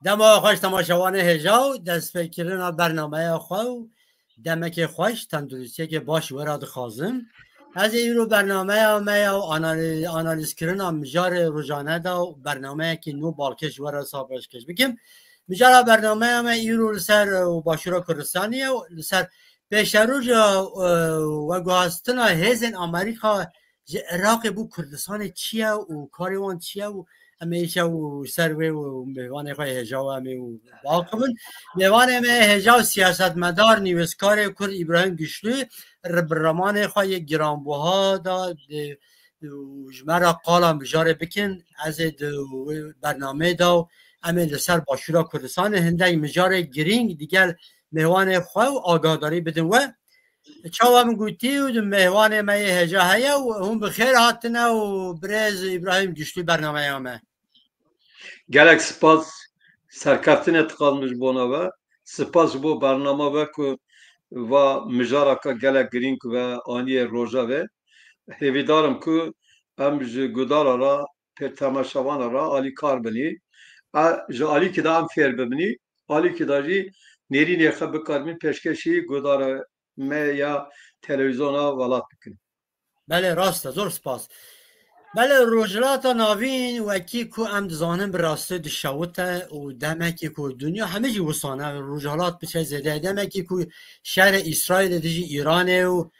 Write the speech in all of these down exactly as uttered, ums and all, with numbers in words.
Dema xweş temaşevanê hêja û destpêkirina bernameya xwe û demekê xweş, tenduristiyekê baş we re dixwazim. Ez ê îro bernameya me ya û anali-, analîzkirina mijarê rojane de û bernameyekî nû balkêş we re sa pêşkêş bikim. Mijara bernameya me îro li ser, e, Başûra Kurdistanê ye û li ser pêşeroja, e, veguhastina hêzên Amerîka ji Iraqê bo Kurdistanê çi ye û karê wan çi ye û em ê îşev û ser wê û mêvanê xwe yê hêja û em ê û biaxivin. Mêvanê me yê hêja û siyasetmedar, nivîskarê Kurd Îbrahîm Güçlü, ri bi ramanê xwe yê giranbuha da, e, û ji me re qala mijarê bikin. Ez ê di wê bernameyê de û em ê li ser Başûra Kurdistanê hindek mijarê girîng digel mêvanê xwe û agahdarî bidin we. Çawa min gotî û di mêvanê me yê hêja heye û hûn bi xêr hatine û birêz Îbrahîm Güçlü bernameya me. Gelek spas serkeftinê dixwazim ji bona we. Spas ji bo bernama we ku va mijaraka gelek girîng ve aniye roja ve. Hêvîdar im ku em ji gudara re, pê temaşevana re alîkar binî. E, ji alîkî de em fêr bibinî. Alîkî de jî nêrînê xwe bikaribin pêşkêşî gudara me ya televîzyona welat bikin. Belê, rast e, zor spas. Belê, Rojhilata Navîn wekî ku em dizanin bi rastî dişewite û demekî ku dinya hemî jî wisane, rojhilat bi çe zêde, demekî ku şerê Îsraîlê dijî Îranê û,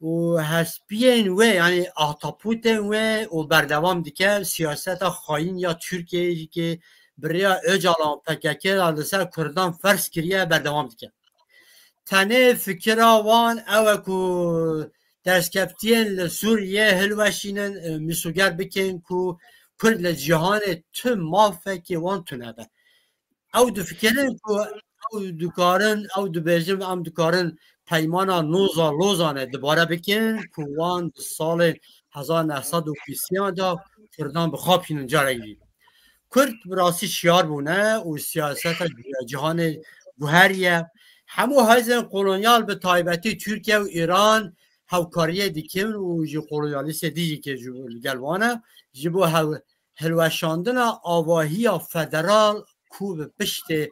û hespiyên wê, yanî ahtapotên wê û berdewam dike, siyaseta xayîn ya Tirkiyeyê jî ki bi rêya Ocalan P K K de li ser Kurdan ferz kiriye, berdewam dike. Tenê fikira wan ew e ku destkeftiyên li Sûriyê hilweşînin, e, mîsoger bikin ku Kurd li cîhanê tu mafekê wan tune be. Ew difikirin ku ew dikarin, ew dibêjin, em dikarin peymana noza Lozanê dubare bikin ku wan di salên hezar neh sed û bîstiyan de Kurdan bi xwe bînin carek dî. Kurd bi rastî şiyar bûne û siyaseta cîhanê guheriye. Hemû hêzên kolonyal, bi taybetî Tirkiye û Îran, hevkariyê dikin û ji kolonyalîstê dijî ke ji, li gel wan e, ji bo hev-, hilweşandina avahiya federal ku bi piştê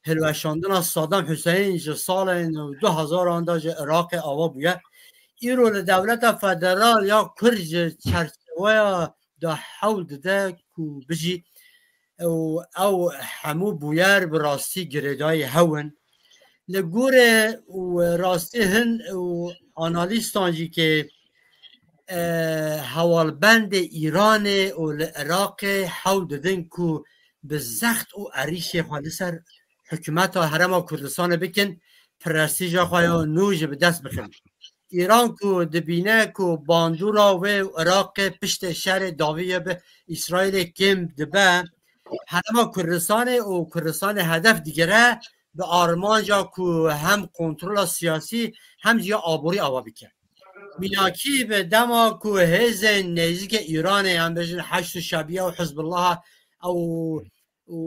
hilweşandina Saddam Huseyîn ji salên du hezaran de ji Iraqê ava bûye, îro li dewleta federal ya Kurd ji çerçeweya de hewl dide ku bijî û ew hemû bûyer bi rastî girêdayî hew in. Li gorî û rastî hin û analîstan jî ke, e, hewalbendê Îranê û li Iraqê hewl didin ku bi zext û erîşê xwe li ser hikûmeta Herêma Kurdistanê bikin, prestîja xwe ya nû jî bi dest bixin. Îran ku dibîne ku bandora wê û Iraqê piştê şerê dawî ye bi Îsraîlê kêm dibe, Herêma Kurdistanê û Kurdistanê hedef digire, bi armanca ku hem kontrola siyasî hem jî aborî ava bike. Mînakî bi dema ku hêzên nêzîkê Îranê, em bêjin Heşd û Şebiya û Hizbullaha ew û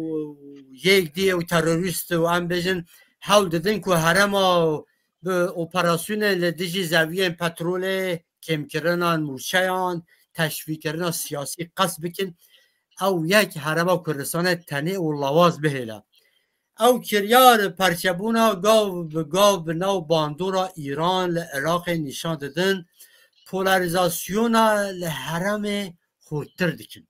yek dî û terorîst û em bêjin hewl didin ku herêma bi operasyonên li dijî zeviyên petrolê, kêmkirina mûçeyan, teşvîkirina siyasî qesd bikin, ew yek Herêma Kurdistanê tenê û lawaz bihêle. Ew kiryar perçebûna gav bi gav bi nav bandora Îran li Iraqê nîşan didin, polarîzasyona li herêmê xurttir dikin.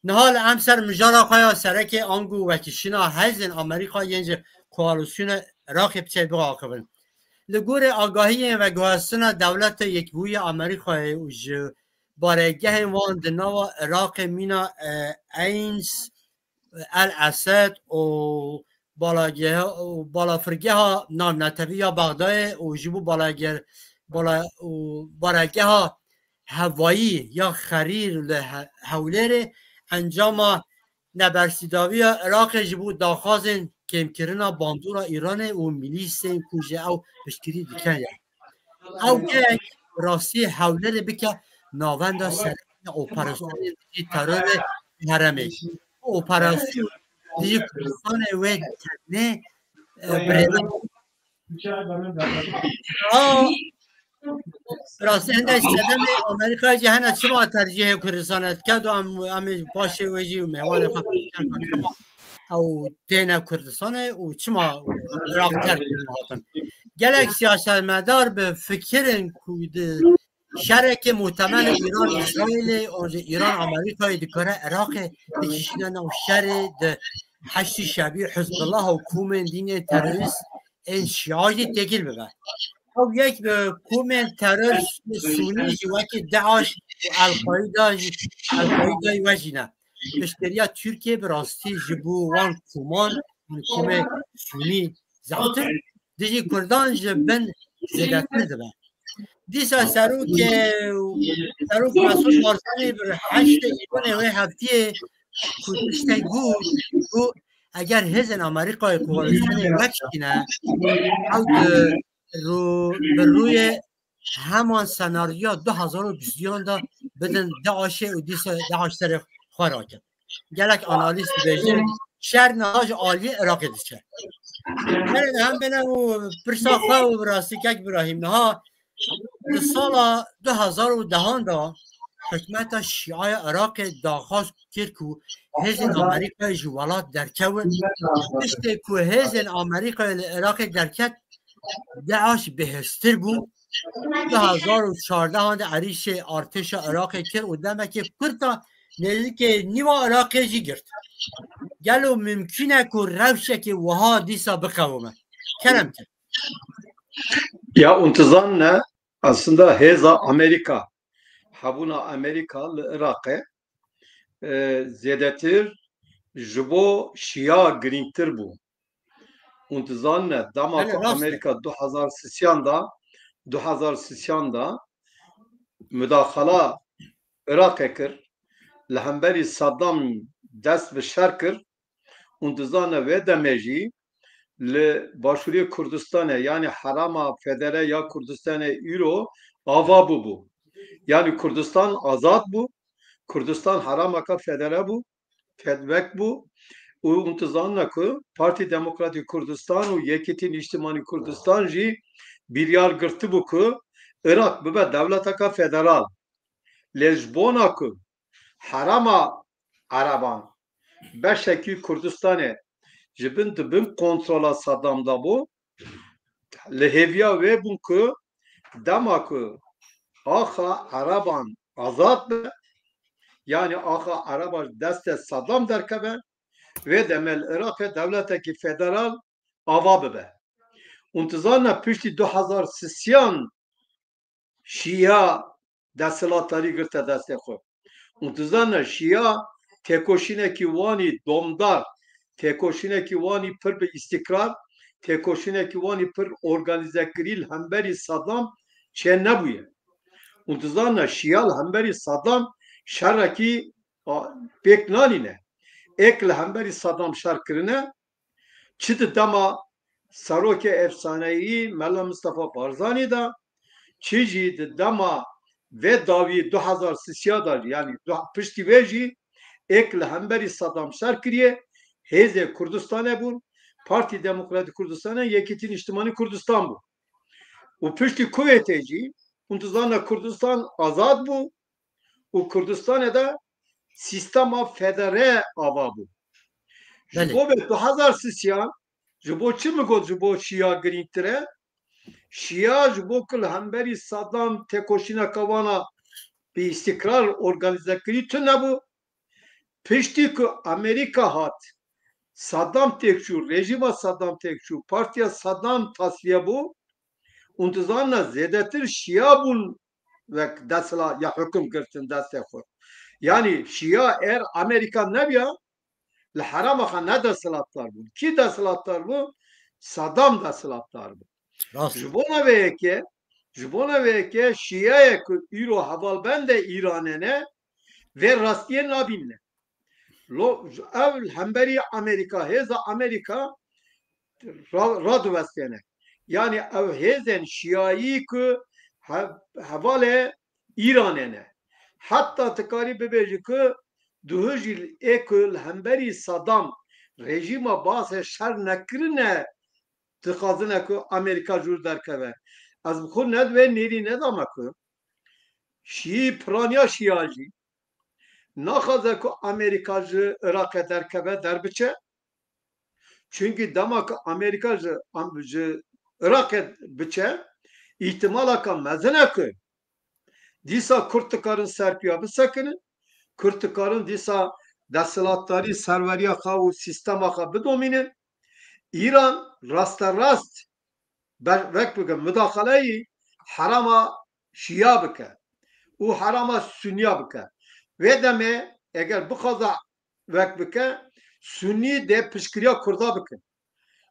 Niha li em ser mijara xwe ya serekê ango wekişîna hêzên Amerîka yên ji koalîsyona Iraqê bi çê biaxivin. Li gorî agahiyên veguhestina Dewleta Yekbûyî ya Amerîkayê û ji baregehên wan di nava Iraqê mîna, e, Eyn El Esed û balageha, û balafirgeha navnetewî ya Bexdayê û ji bo balager-, bala-, û baregeha hevayî ya Xerîr li He-, Hewlêrê encama nebersîdaviya Iraqê ji bo daxwazên kêmkirina bandora Îranê û milîsên ku ji ew piştgirî dikin ye. Ew yek rastî Hewlêrê bike navenda sereke operasyonên dijî terorê herêmê. Bu operasyon dijî Kurdistanê wê tenê, e, birêve. Aa, rastî hindek sedemê Amerîka jî hene çima tercihê Kurdistanê dike, do em, em ê paşê wê jî mêvanê xwe ew têne Kurdistanê û çima Iraq terk hatin. Gelek siyasetmedar bi fikirin ku di şerekê muhtemel Îran Îsraîlê an jî Îran Amerîkayê dikare Iraqê dikişîne nav şerê di Heşdî Şebî, Hizbullah û komên dînê terorîst ên Şîa jî têkil bibe. Ew yek bi komên teror Sûnî jî wekî DAIŞ û El-Qaîda jî, El-Qaîdayê we jî ne. Piştgiriya Tirkiyê bi rastî ji bo wan koman, komê Sûnî zeftir, dijî Kurdan ji bin zêdetir dibe. Dîsa serokê, serok Mesûd Barzanî bi heştê Îlonê wê heftiyê ku tiştek got, got, eger hêzên Amerîkayê koalîsyonê wek şîne, ew di rû-, bi rûyê heman senaryoya du hazar û bîst de bidin DAIŞê û dîsa DAIŞ serê xwe rakin. Gelek analîst dibêjin, şer niha ji aliyê Iraqê diçe. Belê, em bêne û pirsa xwe û bi rastî kek Birahîm, niha di sala du hazar û dehan de hikûmeta Şîa ya Iraqê daxwaz kir ku hêzên Amerîkayê ji welat derkewin. Tiştê ku hêzên Amerîkayê li Iraqê derket, DAIŞ bihêztir bû. Du hazar û çardeh de êrîşê artêşa Iraqê kir û demekê kurt de nêzîkê nîva Iraqê jî girt. Gelo mimkûn e ku rewşekê wiha dîsa biqewime? Kerem ke. Ya, hûn dizanine, aslında hêza Amerîka, hebûna Amerîka li Iraqê, e, zêdetir ji bo Şîa girîngtir bû. Hûn dizanine, dema ku Amerîka du hazar sisiyan da, du hazar sisiyan da mudaxala Iraqê kir, li hemberî Saddam dest bi şer kir, hûn dizane vê demê jî li Başûrê Kurdistanê, yanî herêma federe ya Kurdistanê îro ava bûbû. Yanî Kurdistan azad bû, Kurdistan herêmaka federe bû, fedwek bû û hûn dizanine ku Partî Demokratîk Kurdistan û Yekîtî Niştimanî Kurdistan jî biryar girtibû ku Iraq bibe dewleteka federal. Lê ji bona ku herêma Ereban, beşekî Kurdistanê ji bin, di bin kontrola Saddam de bû, li hêviya wê bûn ku dema ku axa Ereban azad be, yanî axa Ereba ji destê Saddam derkeve, wê demê li Iraqê dewletekî federal ava bibe. Hûn dizanine piştî du hazar sisiyan Şîa desthilatdarî girte destê xwe. Hûn dizanine Şîa têkoşînekî wanî domdar, têkoşînekî wanî pir bi îstîkrar, têkoşînekî wanî pir organîzekirî li hemberî Saddam çênebûye. Hûn dizanine Şîa li hemberî Saddam şerekî, a, pêk nanîne. Êk li hemberî Saddam şer kirine, çi di dema serokê efsaneyî Mela Mistefa Barzanî de, çi jî di dema vê dawî du hazar sisiya de, yanî du-, piştî vê jî êk li hemberî Saddam şer kiriye, hêzê Kurdistanê bûn, Partî Demokratîk Kurdistanê, Yekîtî Niştimanî Kurdistan bû. Û piştî Kuwêtê jî, hûn dizane Kurdistan azad bû û Kurdistanê de sîstema federe ava bû. Ji Belê. bo vê du hazar sisiyan, ji bo çi min got ji bo Şîa girîngtir e? Şîa ji bo ku li hemberî Saddam têkoşîneka wana bi îstîkrar organîze kirî tune bû. Piştî ku Amerîka hat, Saddam têk çû, rejîma Saddam têk çû, partiya Saddam tasfiye bû, hûn dizanine zêdetir Şîa bûn wek desthilat ya hukm girtin destê xwe. Yanî Şîa er Amerîka nebiya, li herêma xwe ne desthilatdar bûn. Kî desthilatdar bû? Saddam desthilatdar bû. Rast. Ji bona vê yekê, ji bona vê yekê Şîayê ku îro hevalbendê Îranê ne, vê rastiyê nabînine. Lo, ev hemberî Amerîka, hêza Amerîka ra-, radiwestêne. Yanî ev hêzên Şîayî ku he-, hevalê Îranê ne. Heta tu karî bibêjî ku duhujî ê ku li hemberî Saddam rejîma Baasê şer nekirine, dixwazine ku Amerîka jûr derkeve. Ez bi xwe ne di wê nêrî nedame ku Şî, piraniya Şîa jî naxwaze ku Amerîka ji Iraqê derkeve, derbiçe. Çunkî dema ku Amerîka ji, ji Iraqê biçe, îhtimalaka mezin e ku dîsa Kurd dikarin serpiya bisekinin, Kurd dikarin dîsa desthilatdarî, serweriya xwe û sîstema xwe bidomînin. Îran rasterast ber-, wek bike mudaxaleyî herama Şiya bike û herama Sunniya bike. Vê demê eger bixwaza wek bike, Sunnî dê piştgiriya Kurda bikin.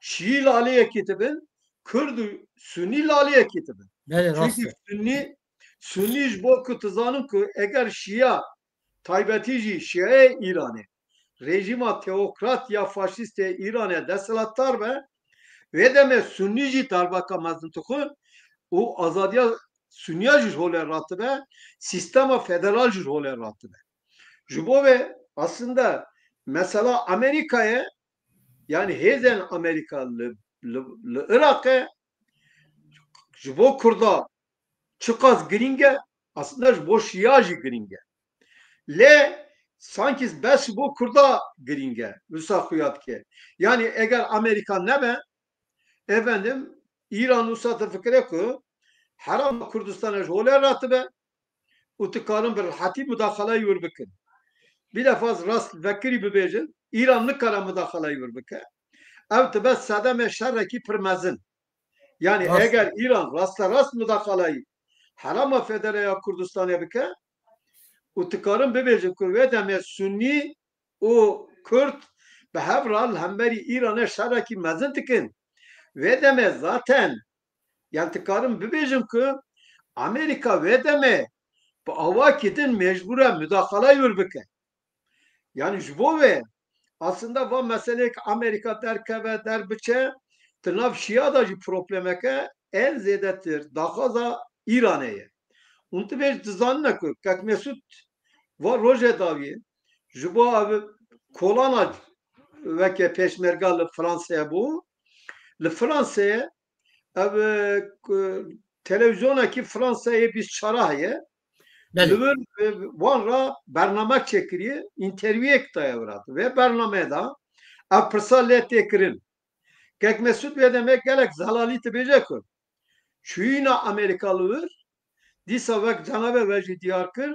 Şîî li aliyekî dibin, Kurd û Sunnî li aliyekî dibin. Belê, rast Çunkî e. Sunnî, Sunnî ji bo ku tu zanin ku eger Şiya taybetî jî Şiyayê Îranê, rejîma teokrat ya faşîst ê Îranê desthilatdar be, vê demê Sunnî jî darbeka mezin dixwin û azadiya Sunniya jî ji holê ratibe, sîstema federal jî ji holê ratibe. Ji bo vê aslında mesela Amerîkayê, yani hêzên Amerîka li, li, li Iraqê ji bo Kurda çiqas girîng e, aslında ji bo Şiya jî girîng e. Lê sankî bes ji bo Kurda girîng e, wisa xuya dike. Yani eger Amerîka nebe, efendim, Îran wisa difikire ku herama Kurdistanê ji holê ratibe û dikarin bi rehetî mudaxaleyî wir bikin. Bir defa rast vekirî bibêjin, Îran nikare mudaxaleyî wir bike. Ev dibe sedemê şerekî pir mezin. Yani Rast. Eger Îran rasterast mudaxaleyî herama federal ya Kurdistanê bike û dikarin bibêjin ku vê demê Sunnî û Kurd bi hev re li hemberî Îranê şerekî mezin dikin. Vê demê zaten, yani dikarim bibêjim ku Amerîka vê demê bi awakî din mecbûr e mudaxaleyî wir bike. Yani ji bo vê aslında va meseleyek Amerîka derkeve, derbiçe, di nav Şiya de jî problemeke en zêdetir daxwaza Îranê ye. Hûn divê dizanine ku Kek Mesûd va rojê dawiyê ji bo ev kolana weke pêşmerga li Fransayê bû. Li Fransayê ev, e, ku-, televîzyonekî Fransayê bîst çar heye. Belê. Li vir, e, wan re bernamek çêkiriye, înterviyek daye wira. Vê bernameyê de ev pirsa lê tê kirin. Kek Mesûd vê demê gelek zelalî dibêje ku çûyîna Amerîka li wir, dîsa wek cenabê we jî diyar kir,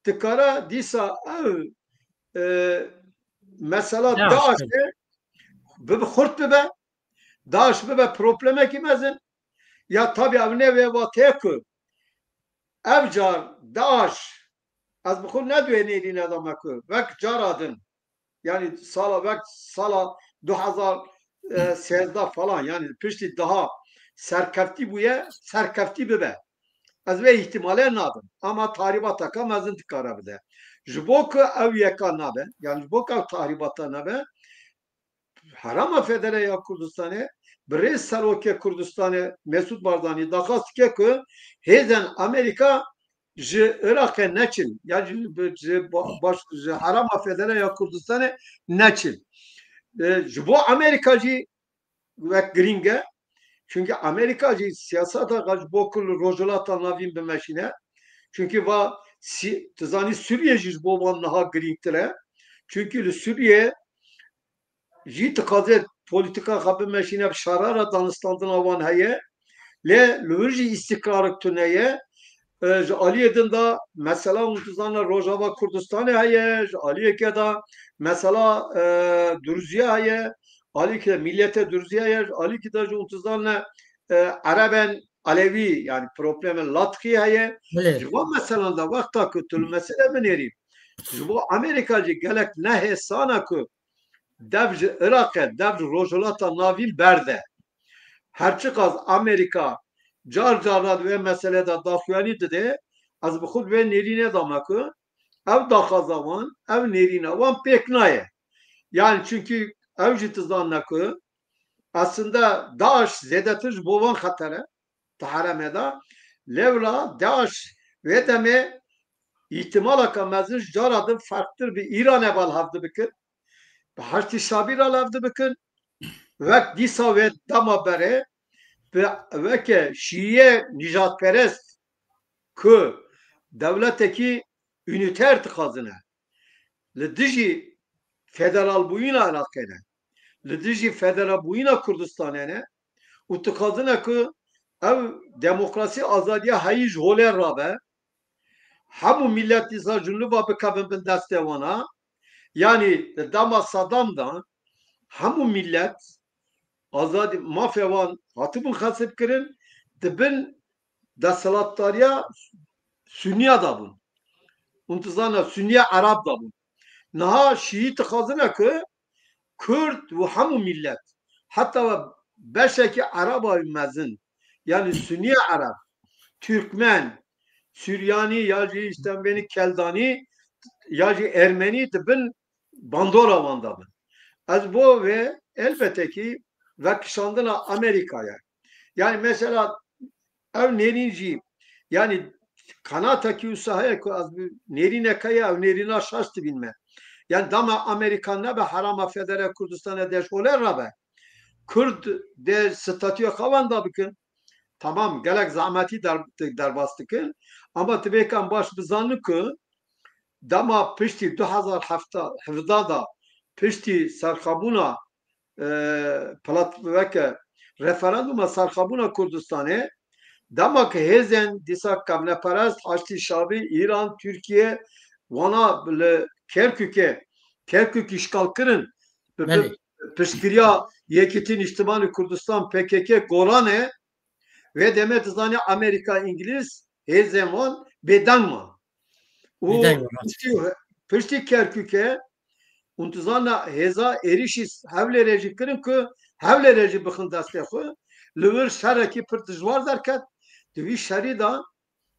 dikare dîsa ev, e, mesela DAIŞ, DAIŞê bibe xurt bibe, DAIŞ bibe problemekî mezin. Ya tabî ev ne wê vatê ku ev car DAIŞ, ez bi xwe ne duê nêrîne dame ku wek cara din, yani sala wek sala du hezar sêzdeh falan, yani piştî daha serkeftî bûye, serkeftî bibe. Ez vê îhtimalê nadim. Ama tahribateke mezin dikare bide. Ji bo ku ew yeka nabe, yani ji bo ku ew tahribata nebe, Herêma Federe ya Kurdistanê, bi rêz Serokê Kurdistanê Mesûd Barzanî daxwaz dike ku hêzên Amerîka ji Iraqê neçin, ya ji, ji ba-, baş, ji Herêma Federe ya Kurdistanê neçin. E, ji bo Amerîka jî wek girîng e. Çunkî Amerîka jî siyaseta xwe ji bo ku li Rojhilata Navîn bimeşîne. Çunkî va si-, tu zanî Sûriye jî ji bo wan niha girîngtir e. Çunkî li Sûriye jî dixwaze polîtika xwe bimeşîne, bi şerara danistandina wan heye. Lê li wir jî îstîkrarek tune ye. E, ji aliyê din de mesela hûn dizane Rojava Kurdistanê heye, ji aliyeke de mesela, e, Durziye heye, aliyeke de Millete Durziye heye, ji aliyeke de jî hûn dizane, e, Ereben Elewî, yani problemê Latxî heye. Belê. Ji van meselan de wexta ku tu li mesele binêrî, ji bo Amerîka jî gelek nehêsan e ku dev ji Iraqê, dev ji Rojhilata Navîn berde. Her çiqas Amerîka car caran di vê meselê de daxuyanî dide, ez bi xwe di vê nêrînê de me ku ev daxwaza wan, ev nêrîna wan pêk nayê. Yani çunkî ew jî dizanine ku aslında DAIŞ zêdetir ji bo wan xeter e di herêmê de. Lewra DAIŞ vê demê îhtimaleke mezin ji cara din ferqtir bi Îranê ve li hev dibikin, bi Heşdî Şabî re li hev dibikin. Wek dîsa wê dema berê bi weke şîye nîjadperest ku dewletekî unîter dixwazine, li dijî federalbûyîna Iraqê ne. li dijî federabûyîna Kurdistanê ne û dixwazine ku ev demokrasî, azadiya heyî ji holê rabe. Hemû millet dîsa ji nû ve bikevin bin destê wan a. Yanî di dema Sedam de hemû millet azadî, mafê wan hatibûn xesibkirin, di bin desthilatdariya Sunniya de bûn. Hûn dizane Sunniya Ereb de bûn. Niha Şîî dixwazine ku Kurd û hemû millet, heta we beşekî Ereba wî mezin, yanî Sunniya Ereb, Türkmen, Suryanî ya jî işte em bênî Keldanî ya jî Ermenî di bin bandora wan de bin. Ez bo vê elbete kî vekişandina Amerîkayê. Yani mesela ev nêrîn jî, yani qenatekî wisa heye ku ez bi nêrîneke ye, ev nêrîna şaş dibînme. Yani dama Amerîka nebe herama Federe Kurdistanê de ji holê rabe. Kurd dê statûya xwe wenda bikin. Tamam, gelek zehmetî der-, derbas dikin. Ama divê em baş bizanin ku dema piştî du hezar hevdeh da, piştî serxabûna, e, plat-, weke referanduma serxabûna Kurdistanê, dema ku hêzên dîsa kevneperest, Haçlî Şabî, Îran, Tirkiye, wana li Kerkûkê, Kerkûk îşgal kirin, bi, bi Belê. piştgiriya Yekîtî Niştimanî Kurdistan, P K K, Golanê, vê demê dizanî Amerîka, Îngilîz, hêzên wan bêdeng man. Û Bêdeng man. piştî, piştî Kerkûkê, hûn dizana hêza êrîşî Hewlêrê jî kirin ku Hewlêrê jî bixin destê xwe. Li wir şerekî pir dijwar derket. Di vî şerî de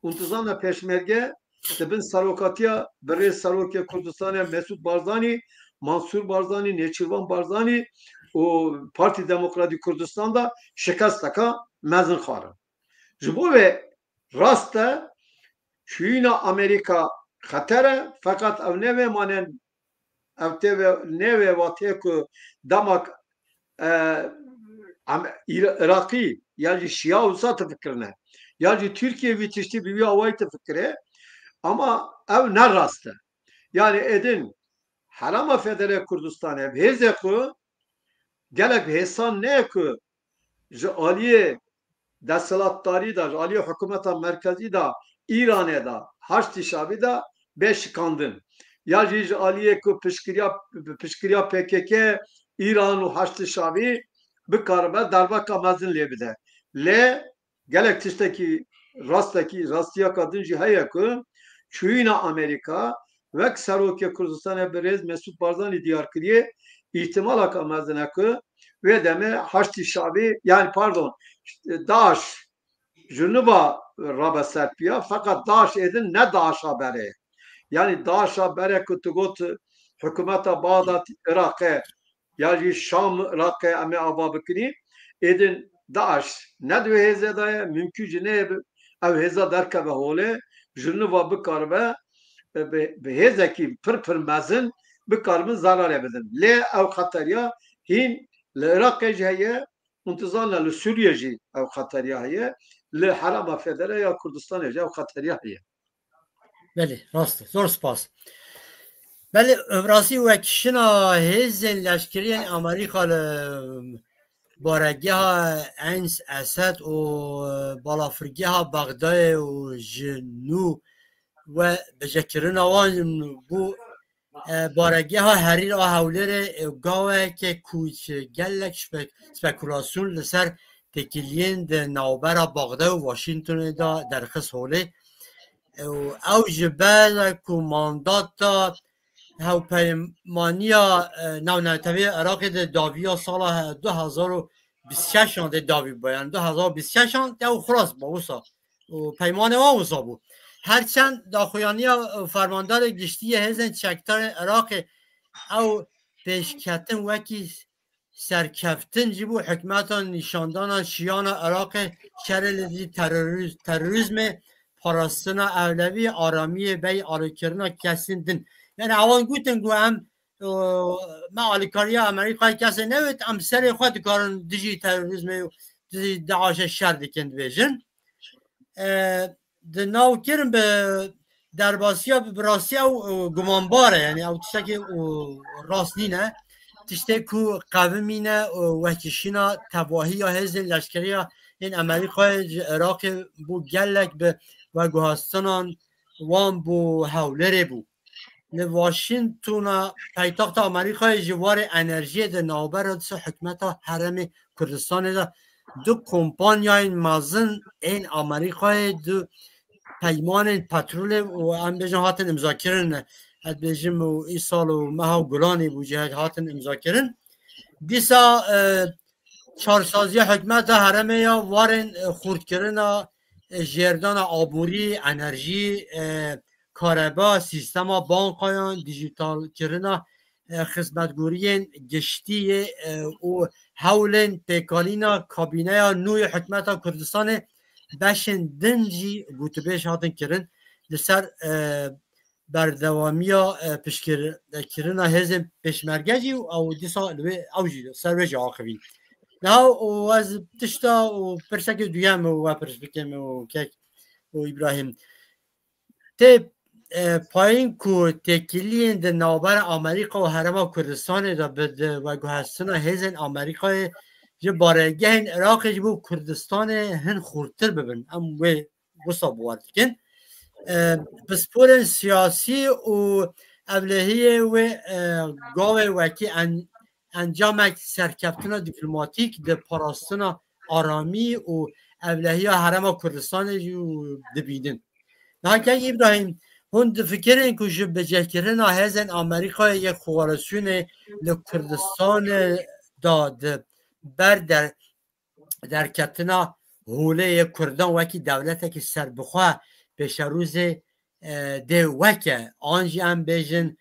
hûn dizana pêşmerge di bin serokatiya birêz Serokê Kurdistanê Mesûd Barzanî, Mansûr Barzanî, Nêçîrvan Barzanî û Partî Demokratîk Kurdistan de şikesteka mezin xwarin. Ji bo vê rast e, çûyîna Amerîka xeter e, feqet ew ne vê manen, ev tê vê, ne vê watê ku dema, e, em, Îra-, Iraqî ya jî Şîa wisa difikirine, ya jî Tirkiye vî tiştî bi wî awayî difikire, ama ev ne rast e. Yani êdin Herêma Federe Kurdistanê bi hêzê xwe gelek hêsan ne ku ji aliyê desthilatdarî de, ji aliyê hikûmeta merkezî de, Îranê de, Haçdî Şabî de bê şikandin. Ya jî ji aliyê ku piştgiriya, piştgiriya P K K, Îran û Haçdî Şabî bikaribe derbeka mezin lê bide. Lê gelek tiştekî rastekî, rastiyeka din jî heye ku çûyîna Amerîka wek Serokê Kurdistanê birêz Mesûd Barzanî diyar kiriye, îhtimalaka mezin e ku wê demê Haçdî Şabî, yani pardon, DAIŞ ji nû ve rabe ser piya, feqet DAIŞ êdin ne DAIŞa berê. Yani DAIŞa berê ku tu got hikûmeta Bağdat Iraqê ya jî Şam Iraqê em ê ava bikinî, êdin DAIŞ ne di wê hêzê de ye, mimkûn jî neyê bi-, ew hêza derkeve holê, ji nû ve bikaribe, e, bi, bi hêzekî pir pir mezin bikaribin zerarê bidin. Lê ew xeteriya hîn li Iraqê jî heye, hûn dizane li Sûriyê jî ew xeteriya heye, li Herêma Federe ya Kurdistanê jî ew xeteriya heye. Belê, rast e. Zor spas. Belê, bi rastî wekişina hêzên leşkeriyên Amerîka li baregeha Eyn Esed û balafirgeha Bexdayê û ji nû we bijekirina wan bû, e, baregeha herî a Hewlêrê, e, gaweke ku gelek spe-, spekulasyon li ser têkiliyên di navbera Baxdayê û Washingtonê de derxist holê. Û ew ji ber ku mandata Hevpeymaniya, e, Navneteweyê Iraqê di dawiya sala he-, du hezar û bîst şeş an de dawî bû, yani du hezar û bîst şeş an ew xilas bû wisa. Û peymanê wan wisa bû. Herçend daxuyaniya, e, fermandarê giştî yê hêzên çekdarên Iraqê ew pêşketin wekî serkeftin jî bû hikmeta nîşandana şiyana Iraqê şerê li dijî teroriz-, terorîzmê, parastina ewlevî, aramiyê bey alîkirina kesên din. Yani ewan gotin ku em, e, me alîkariya Amerîkayê kesê newêt, em serê xwe dikarin dijî terorîzmê û dijî DAIŞê şer dikin dibêjin. E, di nav kirin bi derbasiya bi, bi rastî ew, e, gumanbar e, yani ew tiştekî, e, rast nîne. tiştê ku qevimîne û wekîşîna tevahiya hêzên leşkeriya yên Amerîkayê ji Iraqê bû gelek bi veguhestinan wan bû Hewlêrê bû. Li Washingtona paytexta Amerîkayê ji warê enerjiyê de navbera disa hikûmeta Herêmê Kurdistanê de du kompanyayên mezin ên Amerîkayê du peymanên petrolê û em bêjin hatin imzakirin. Ez bêjim û îsal û meha Gulanê bû jî hatin imzakirin. Dîsa, e, çarsaziya hikûmeta herêmê ya warên, e, xurtkirina, e, jêrdana aborî, enerjî, e, kareba, sîstema bankayan, dîjîtalkirina, e, xizmetgoriyên giştî yê, e, û hewlên pêkanîna kabîneya nû yê hikûmeta Kurdistanê beşên din jî gotûbêj hatin kirin li ser, e, berdewamiya, e, piştgirîkirina hêzên pêşmerge jî û ew dîsa li wê ew jî ser wê jî axivîn. Niha û ez tişta û pirsekê duyem û we pirs bikim û kek û Îbrahîm. Tê, e, payîn ku têkiliyên di navbera Amerîka û Herêma Kurdistanê de bi di veguhestina hêzên Amerîkayê ji baregehên Iraqê ji bo Kurdistanê hin xurtir bibin. Em wê wisa bawer dikin. E, pisporên siyasî û ewlehiyê wê, e, gavê wekî en-, encamek serkeftina dîplomatîk di parastina aramî û ewlehiya Herêma Kurdistanê jî dibînin. Niha kek Îbrahîm, hûn difikirin ku ji bicihkirina hêzên Amerîkayê yê koalîsyonê li Kurdistanê de di ber der-, derketina holê yê Kurdan wekî dewletekî serbixwe pêşerûzê, e, dê weke, an jî em bêjin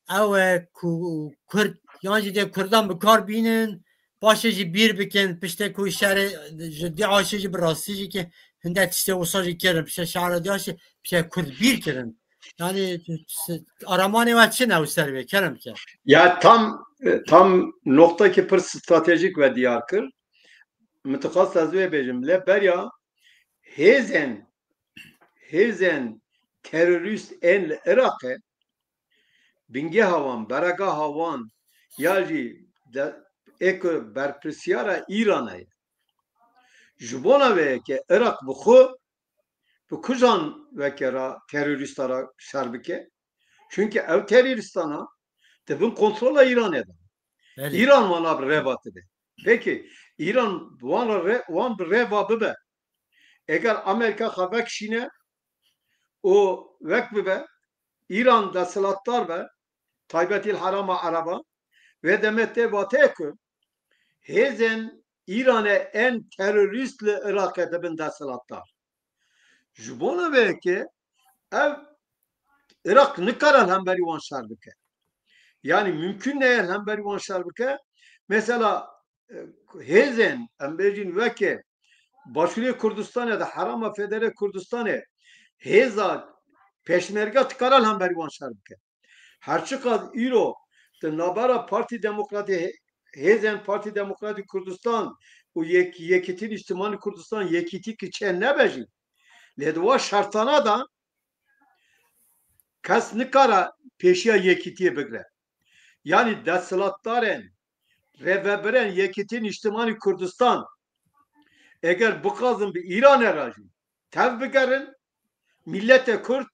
ew e ku Kurd, yan jî dê Kurdan bi kar bînin, paşê jî bîr bikin, piştê ku şerê ji DAIŞê jî bi rastî jî ki hindek tiştê wisa jî kirin, piştê şerê DAIŞê piştê Kurd bîr kirin. Yani aramanê we çi ne û ser wê, kerem ke? Ya tam, tam nokta ki pir stratejik ve diyar kir. Min dixwest ez wê bêjim, lê beriya hêzên, hêzên terorîst ên li Iraqê, bingeha wan, beregeha wan ya jî de, ê ku berpirsiyara Îranê ye. Ji bona vê yekê Iraq bi xwe bi kujan weke ra terorîsta ra şer bike. Çunke ew terorîstana di bin kontrola Îranê de. Belê. Îran wana bi reva dibe. Peki Îran wan re, wan bi reva bibe. Eger Amerîka xwe vekişîne û wek bibe, Îran desthilatdar be, taybetî li Herêma Ereba, vê demê tê vateyê ku hêzên Îranê ên terorîst li Iraqê dibin desthilatdar. Ji bona vê yekê ev Iraq nikare li hemberî wan şer bike. Yani mümkün neye li hemberî wan şer bike. Mesela, e, hêzên, em bêjin weke Başûrê Kurdistanê de Herêma Federe Kurdistanê hêza Pêşmerge dikare li hemberî wan şer bike. Her çiqas îro di navbera Partî Demokratî, hêzên Partî Demokratî Kurdistan û yek, Yekîtî Nîştimanî Kurdistan yekîtî ki çê nebe jî, lê di wa şertana de kes nikare pêşiya yekîtiyê bigre. Yanî desthilatdarên, rêvebirên Yekîtî Nîştimanî Kurdistan eger bixwazin bi Îranê re jî tev bigerin, milletê Kurd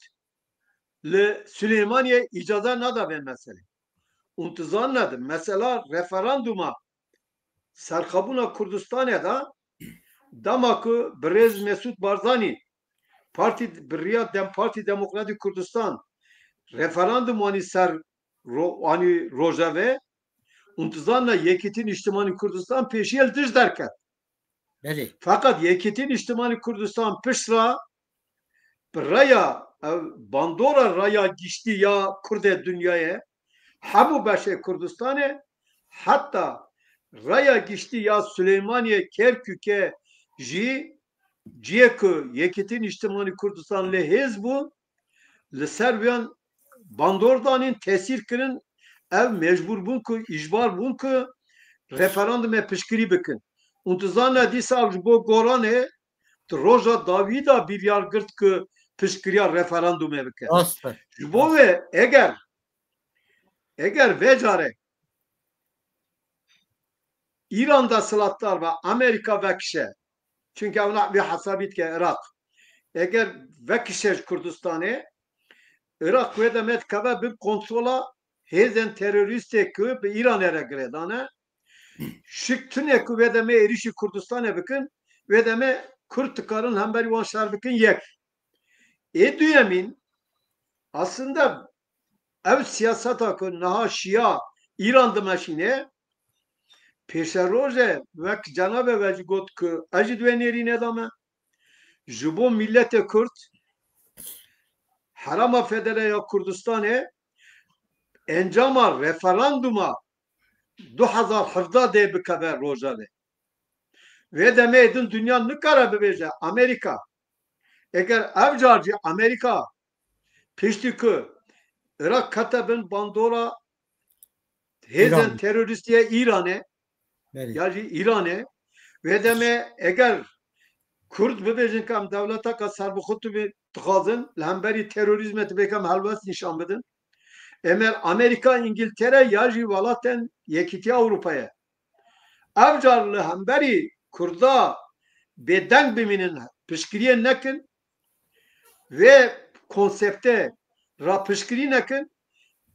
li Silêmaniyê îcaze nada vê meselê. Hûn dizanine di mesela referanduma serxwebûna Kurdistanê de dema ku birêz Mesûd Barzanî partî bi riya Dem, Partî Demokratîk Kurdistan referandum anî ser ro, anî rojevê, hûn dizanine Yekîtî Nîştimanî Kurdistan pêşiya li dij derket. Belê. Feqet Yekîtî Nîştimanî Kurdistan pişt re bi raya, ev bandora raya giştî ya Kurdê dinyayê, hemû beşê Kurdistanê, heta raya giştî ya Silêmaniyê, Kerkûkê jî ciyê ku Yekîtî Nîştimanî Kurdistan lê hêz bû, li ser wiyan bandor danîn, tesîr kirin, ev mecbûr bûn ku, îcbar bûn ku referandumê piştgirî bikin. Û dizane dîsa ji bo Goranê di roja dawî de biryar girt ku piştgiriya referandumê bike. Rast e. Ji bo vê eger, eger vê carê Îran desthilatdar be, Amerîka vekişe. Çunke ewna vê hesabî dike Iraq. Eger vekişe ji Kurdistanê, Iraq wê demê dikeve bin kontrola hêzên terorîstê ku bi Îranê re girêdan e. Şik tune ku wê demê êrîşî Kurdistanê bikin, wê demê Kurd dikarin hemberî wan şer bikin yek. Ê duyemîn, aslında ev siyaseta ku niha Şîa Îran dimeşîne, pêşerojê wek cenabê we jî got ku ez jî di wê nêrînê de me. Ji bo miletê Kurd, Herêma Federe ya Kurdistanê encama referanduma du hezar hevdeh dê bikeve Rojavê. Vê demê din dinya nikare bibêje Amerîka. Eger ev car jî Amerîka piştî ku Iraq kete bin bandora hêzên terorîstî yê Îranê, ya jî Îranê, vê demê eger Kurd bibêjin ku em dewleteka serbixwe tibê dixwazin, li hemberî terorîzmê tibê ku em helwest nîşan bidin, emer Amerîka, Îngiltere ya jî welatên Yekîtiya Ewropayê ev car li hemberî Kurda bêdeng bimînin, piştgiriyê nekin, vê konseptê ra piştgirî nekin,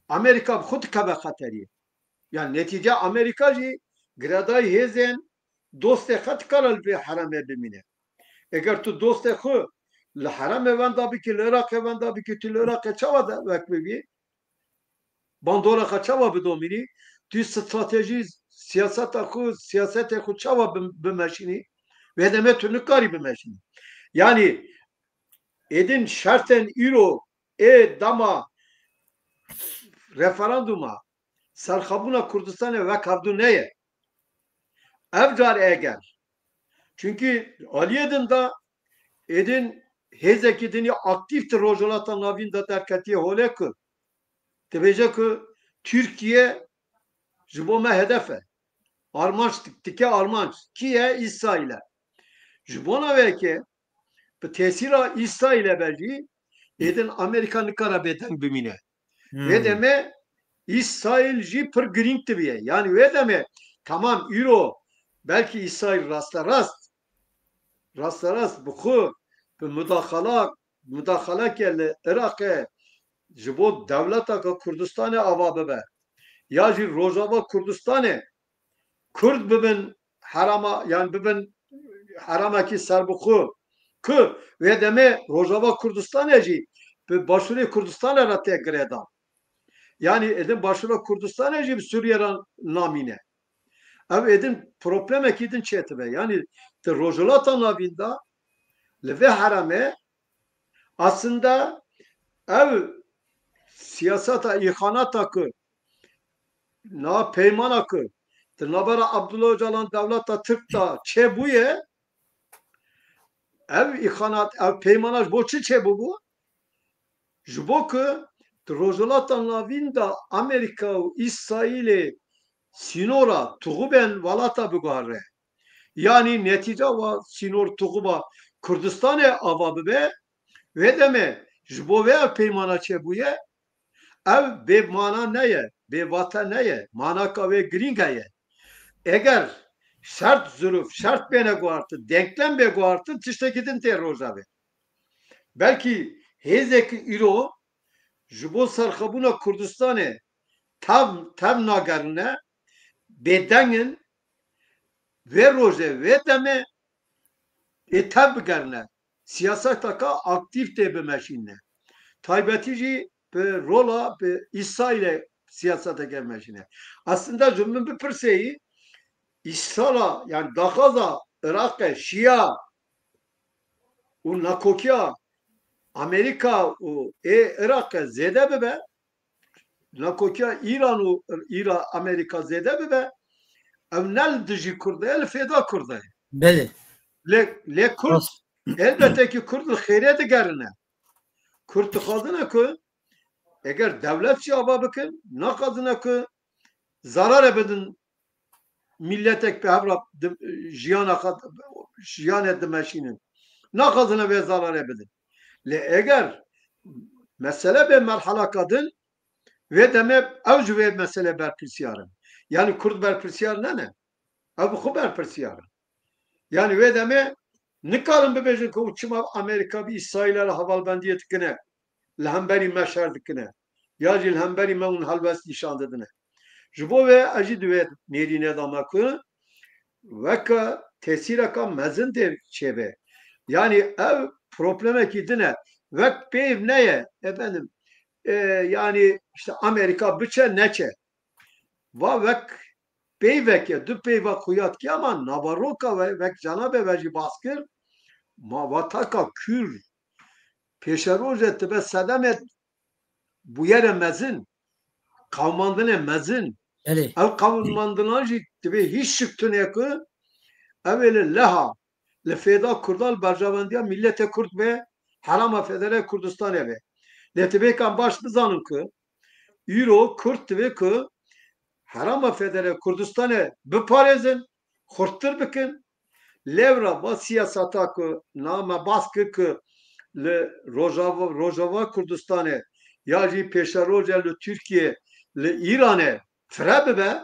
Amerîka bi xwe dikeve xeteriyê. Yani netîce Amerîka jî girêdayî hêzên dostê xwe dikare li vê herêmê bimîne. Eger tu dostê xwe li herêmê wenda bikî, li Iraqê wenda bikî, tu li Iraqê çawa de wek bibî? Bandora xwe çawa bidomînî? Tu stratejî, siyaseta xwe, siyasetê xwe çawa bi-, bimeşînî? Vê demê tu nikarî bimeşînî. Yani êdin şertên îro ê dema referanduma serxabûna Kurdistanê wek hevdu neye. Ev car eger. Çunkî aliyê din de êdin hêzekî dinî aktîf di Rojhilata Navîn de derketiye holê ku dibêje ku Tirkiye ji bo me hedef e. Armanc, tike armanc. Kî ye? Îsraîl e. Ji bona wê yekê bi tesîra Îsraîlê be jî êdin Amerîka nikare bêdeng bimîne. Vê demê Îsraîl jî pir girîng dibiye. Yani wê demê tamam îro belkî Îsraîl rasterast, rasterast bi xwe bi mudaxala, mudaxaleke li Iraqê ji bo dewleteke Kurdistanê ava bibe ya jî Rojava Kurdistanê Kurd bibin herama, yani bibin heramekî serbixwe ku vê demê Rojava Kurdistanê jî bi Başûrê Kurdistanê re tê girêdan. Yani êdin Başûra Kurdistanê jî bi Sûriye re namîne. Ev êdin problemekî din çêdibe. Yani di Rojhilata Navîn de li vê heremê aslında ev siyaseta îxanata ku na peymana ku di navbera Abdullah Ocalan dewleta Tirk de çêbûye, ev îxanat, ev peymana ji bo çi çêbûbû? Ji bo ku di Rojhilata Navîn de Amerîka û Îsraîlê sînora tuxubên welata biguhere. Yanî netîca wa sînor tuxuba Kurdistanê ava bibe, vê demê ji bo vê ev peymana çêbûye, ev bê mana neye, bê vate neye, manaka wê girîng heye. Eger şert zirûf, şert bêne guhartin, denklem bê guhartin, tiştekî din tê Rojavê. Belkî hêzekî îro ji bo serxwebûna Kurdistanê tev, tev nagerine, bêdeng in, vê rojê, vê demê ê tev bigerine, siyaseteke aktîf tê bimeşîne. Taybetî jî bi rola bi Îsraîlê siyaseteke meşîne. Aslında ji min bipirseyî, îsala, yani daxwaza Iraqê, Şîa û nakokiya Amerîka û ê Iraqê zêde bibe, nakokiya Îran û Îra-, Amerîka zêde bibe, ew ne li dijî Kurd e, li fêda Kurd e. Belê. Lê, lê Kurd, elbette ki Kurd li xêrê digerine. Kurd dixwazine ku eger dewlet jî ava bikin, naxwazine ku zarare bidin milletek bi hev re di-, jiyana xwe, jiyanê dimeşînin. Naxwazine vê zararê bidin. Lê eger mesele bê merhelaka din, vê demê ew ji vê meselê berpirsiyar in. Yani Kurd berpirsiyar ne ne. Ev bi xwe berpirsiyar in. Yanî wê demê nikarin bibêjin ku çima Amerîka bi Îsraîlê re hevalbendiyê dikine, li hemberî me şer dikine, ya jî li hemberî me hûn helwest nîşan didine. Ji bo vê ez jî di wê nêrînê de me ku weke tesîreka mezin tê çêbe. Yanî ev problemekî din e. Wek peyv neye, efendim, e, yanî işte Amerîka biçe neçe. Va wek peyveke, du peyva xuya dikiya, ama naveroka ve, wek cenabê ve jî bas kir, ma vataka Kür pêşerojê dibe sedemê bûyere mezin, qewmandinê mezin. Belê. Ev qewmandinan jî divê hîç şik tune ku ev ê li leha, li fêda Kurdan, li berjavendiya milletê Kurd be, herama federe Kurdistanê be. Lê divê em baş bizanin ku îro Kurd divê ku herama federe Kurdistanê biparêzin, xurttir bikin. Lewra va siyaseta ku na me bas kir ku li Rojava, Rojava Kurdistanê ya jî pêşeroja li Tirkiye, li Îranê fire bibe,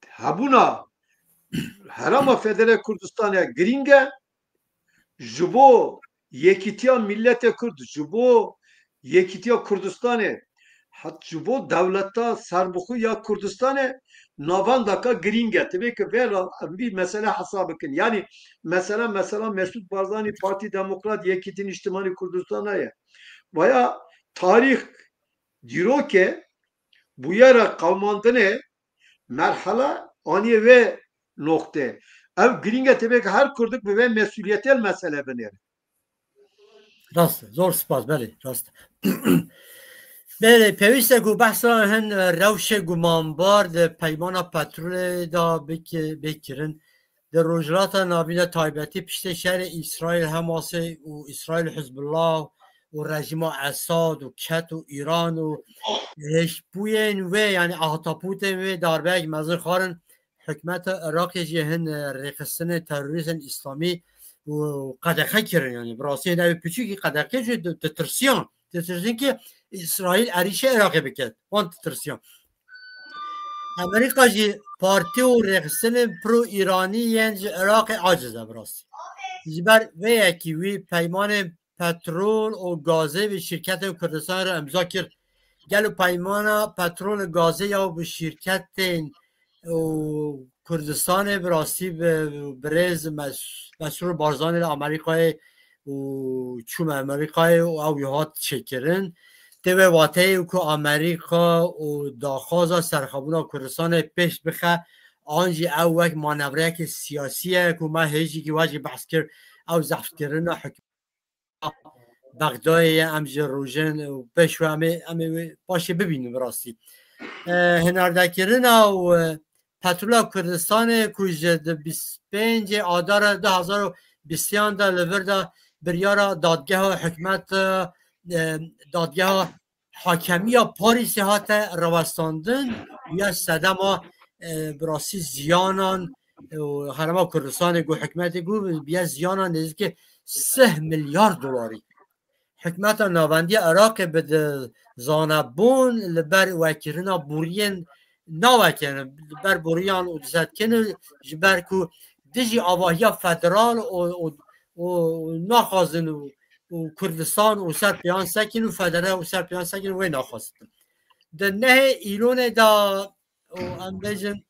hebûna herama federe Kurdistanê girîng e. Ji bo yekîtiya milletê Kurd, ji bo yekîtiya Kurdistanê, hat ji bo dewleta serbixwe ya Kurdistanê navendeka girîng e. Divê ku vê re em vî mesele hesab bikin. Yanî mesela, mesela Mesûd Barzanî, Partî Demokrat, Yekîtî Niştimanî Kurdistanê ye. Vaya tarîx dîrokê bûyera qewmandinê merhela aniye vê noqtê. Ev girîng e, tevê ki her Kurdik bi vê mesuliyetê li mesele binêre. Rast e, zor spas, belê, rast e. Belê, pêwîst e ku behsa hin, e, rewşê gumanbar di peymana petrolê de biki-, bê kirin. Di Rojhilata Navîn de taybetî piştê şerê Îsraîl Hemasê û Îsraîl Hizbullah û rejîma Esad û çet û Îran û hêşbûyên wê, yanî ahtapûtên wê darbeyek mezin xwarin, hikûmeta Iraqê jî hin, e, rêxistinên terorîstên Îslamî û qedexe kirin, yanî bi rastî hin ew piçûkî qedexe jî di-, ditirsiyan. Ditirsin ki Îsraîl êrîşê Iraqê biket. Wan ditirsiyan. Amerîka jî partî û rêxistinên pro-Îranî yên ji Iraqê aciz e bi rastî. Ji ber vê yekî wî peymanên petrol û gazê bi şîrketên Kurdistanê re imza kir. Gelo peymana petrol û gazê ya bi şîrketên û Kurdistanê bi rastî bi birêz Mes-, Mesrûr Barzanî li Amerîkayê û çûme Amerîkayê û ew hat çêkirin. Tê wê wateyê ku Amerîka û daxwaza serxwebûna Kurdistanê pêş bixe, an jî ew wek manevreyeke siyasî ye ku me hêjîkî we jî behs kir, ew zehfkirina hikûmeta Bexdayê ye, em ji rojin û pêş ve em ê, em ê wê paşê bibînin bi rastî. E, hinardekirina û, e, Petrola Kurdistanê ku ji di bîst pêncê Adara du hazar û bîstiyan de li vir de biryara dadgeha hikûmeta, e, dadgeha hakemiya Parîsê hate rawestandin, bûye sedema, e, bi rastî ziyanan, e, û Herêma Kurdistanê ku hikûmetê ku bûye ziyana nêzîkî sih milyar dolarî. Hikûmeta navendî ya Iraqê bi di zanebûn li ber wekirina boriyên nawekin, li ber boriyan û dizetkin ji ber ku dijî avahiya federal û, û, û naxwazin û, û Kurdistan û ser pêyan sekin û federe û ser pêyan sekin wê naxwazin. Di nehê Îlonê de û em bêjin,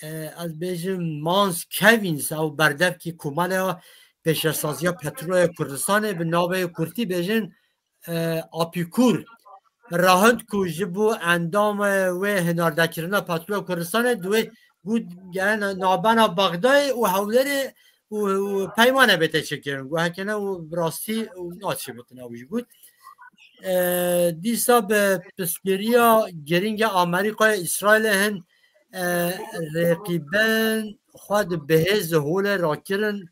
e, ez bêjim Mans Kevins ew berdevkî Komeleya Pêşesaziya Petroleya Kurdistanê bi navê kurtî bêjin, e, Apîkur. Rahind ku ji bo endam, e, wê hinardekirina Petroleya Kurdistanê di wê got gere nabena Bexdayê û Hewlêrê û, û peymane bête çêkirin. Got hekene û bi rastî û naçêbitin ew jî got. E, dîsa bi piskiriya girînge Amerîkayê Îsraîlê hin, e, rêqîbên xwe di bihêz holê rakirin,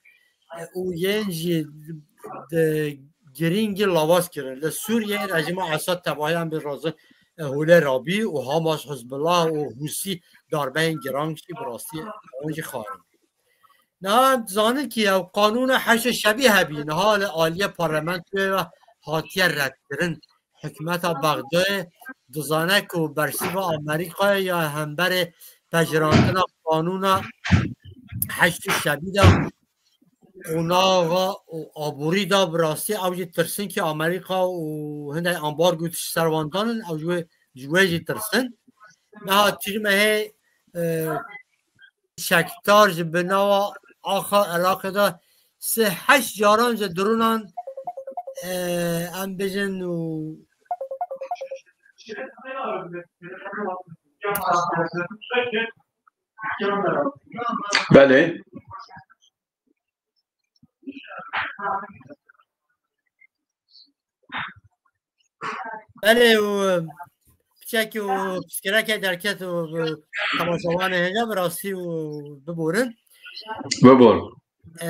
e, û yên jî di girîngî lawaz kirin. Li Sûriyeyê rejîma Esad tevahiyan bi razin, e, holê rabî û Hamas, Hizbullah û Hûsî darbeyên giran jî bi rastî wan jî xwarin. Niha em dizanin ki ew qanûna heşê şevî hebî, niha li aliyê parlamentoyê ve hatiye redkirin. Hikûmeta Bexdayê dizane ku bersîva Amerîkayê ya hemberê pejirandina qanûna heştê şebî de û naxa û aborî de bi rastî ew jî tirsin ki Amerîka û hindek ambargo tişt ser wan danin, ew ji wê, ji wê jî tirsin. Meha tîrmehê, e, çekdar ji binava axa Iraqê de sê heşt caran ji dronan, e, em bêjin û Belê. Belê û piçekî û piçkireke derket û, û temaşevanê hêja bi rastî û biborin. Bibor. E,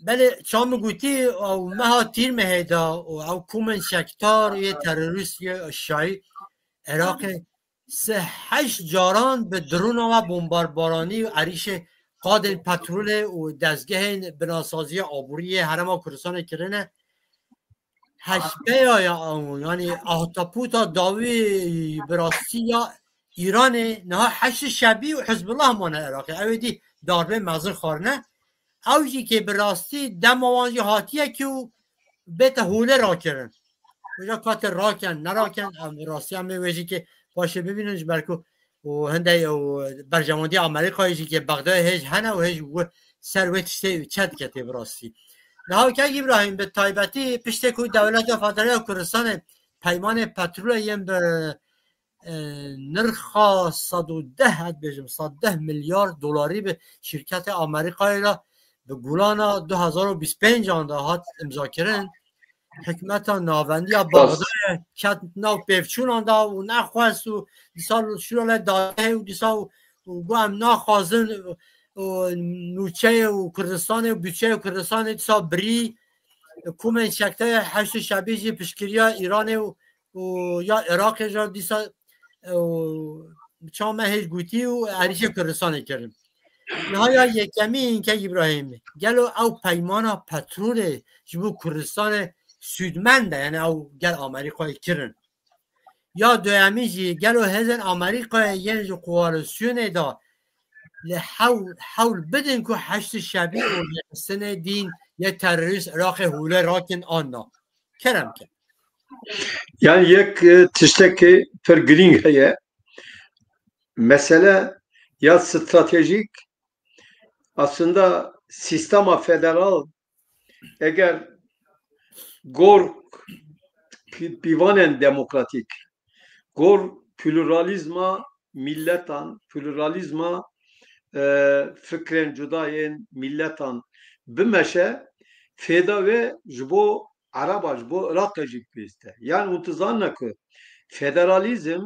belê ça min gotî ew meha tîrmehê de û ew komên çekdar yê terorîst yê şayî Iraqê sê heşt caran bi drona ve bombarbaranî û erîşê qadên petrolê û dezgehên binasaziya aborî yê Herêma Kurdistanê kirine. Heşbeya ya ew, yanî ahtapota dawî bi rastî ya Îranê niha Heşdî Şebî û Hizbullah mane Iraqê. Ew ê dî darbê mezin xwarine. Ew jî kê bi rastî dema wan jî hatiye ki û bête holê rakirin. Wêja kate raken, neraken, em rastî em ê wê jî kê paşê bibînin ji ber ku û hindek û berjewendiya Amerîkayê jî kê Bexdayê hêj hene û hêj wi-, ser wê tiştê çet dike tê bi rastî. Niha kek Îbrahîm bi taybetî piştê ku Dewleta Federal ya Kurdistanê peymanê petrolê yên bi, e, nirxa sed û deh, ez bêjim, sed deh milyar dolarî bi şîrketê Amerîkayê re bi Gulana du hazar û bîst pênc an de hat imzakirin. Hikûmeta navendî ya Bexdayê ket nav pêvçûnan de û nexwest û dîsa şûrale dayê û dîsa û, û got em naxwazin û nûçeyê û Kurdistanê û budçeyê Kurdistanê dîsa birî. Komên çekdayê Heşdî Şebî jî piştgiriya Îranê û, û ya Iraqê jî dîsa û çawa me hêj gotî û êrîşê Kurdistanê kirin. Niha ya yekemîn kek Îbrahîm, gelo ew peymana petrolê ji bo Kurdistanê sûdmend e, yani ew gel Amerîkayê kirin. Ya duyemîn jî gelo hêzên Amerîkayê yên ji koalîsyonê de li hewl, hewl bidin ku Heşdî Şebî û rêxistinê dîn yê terorîst Iraqê holê rakin an na? Kerem ke. Yani yek, e, tiştekî pir girîng heye. Mesele ya stratejîk, aslında sistema federal eger gor pî-, pîvanên demokratîk, gor pluralîzma milletan, pluralîzma, e, fikrên cuda yên milletan bimeşe, fêda wê ji bo Ereba, ji bo Iraqê jî pêst e. Yani hûn dizanine ku federalîzm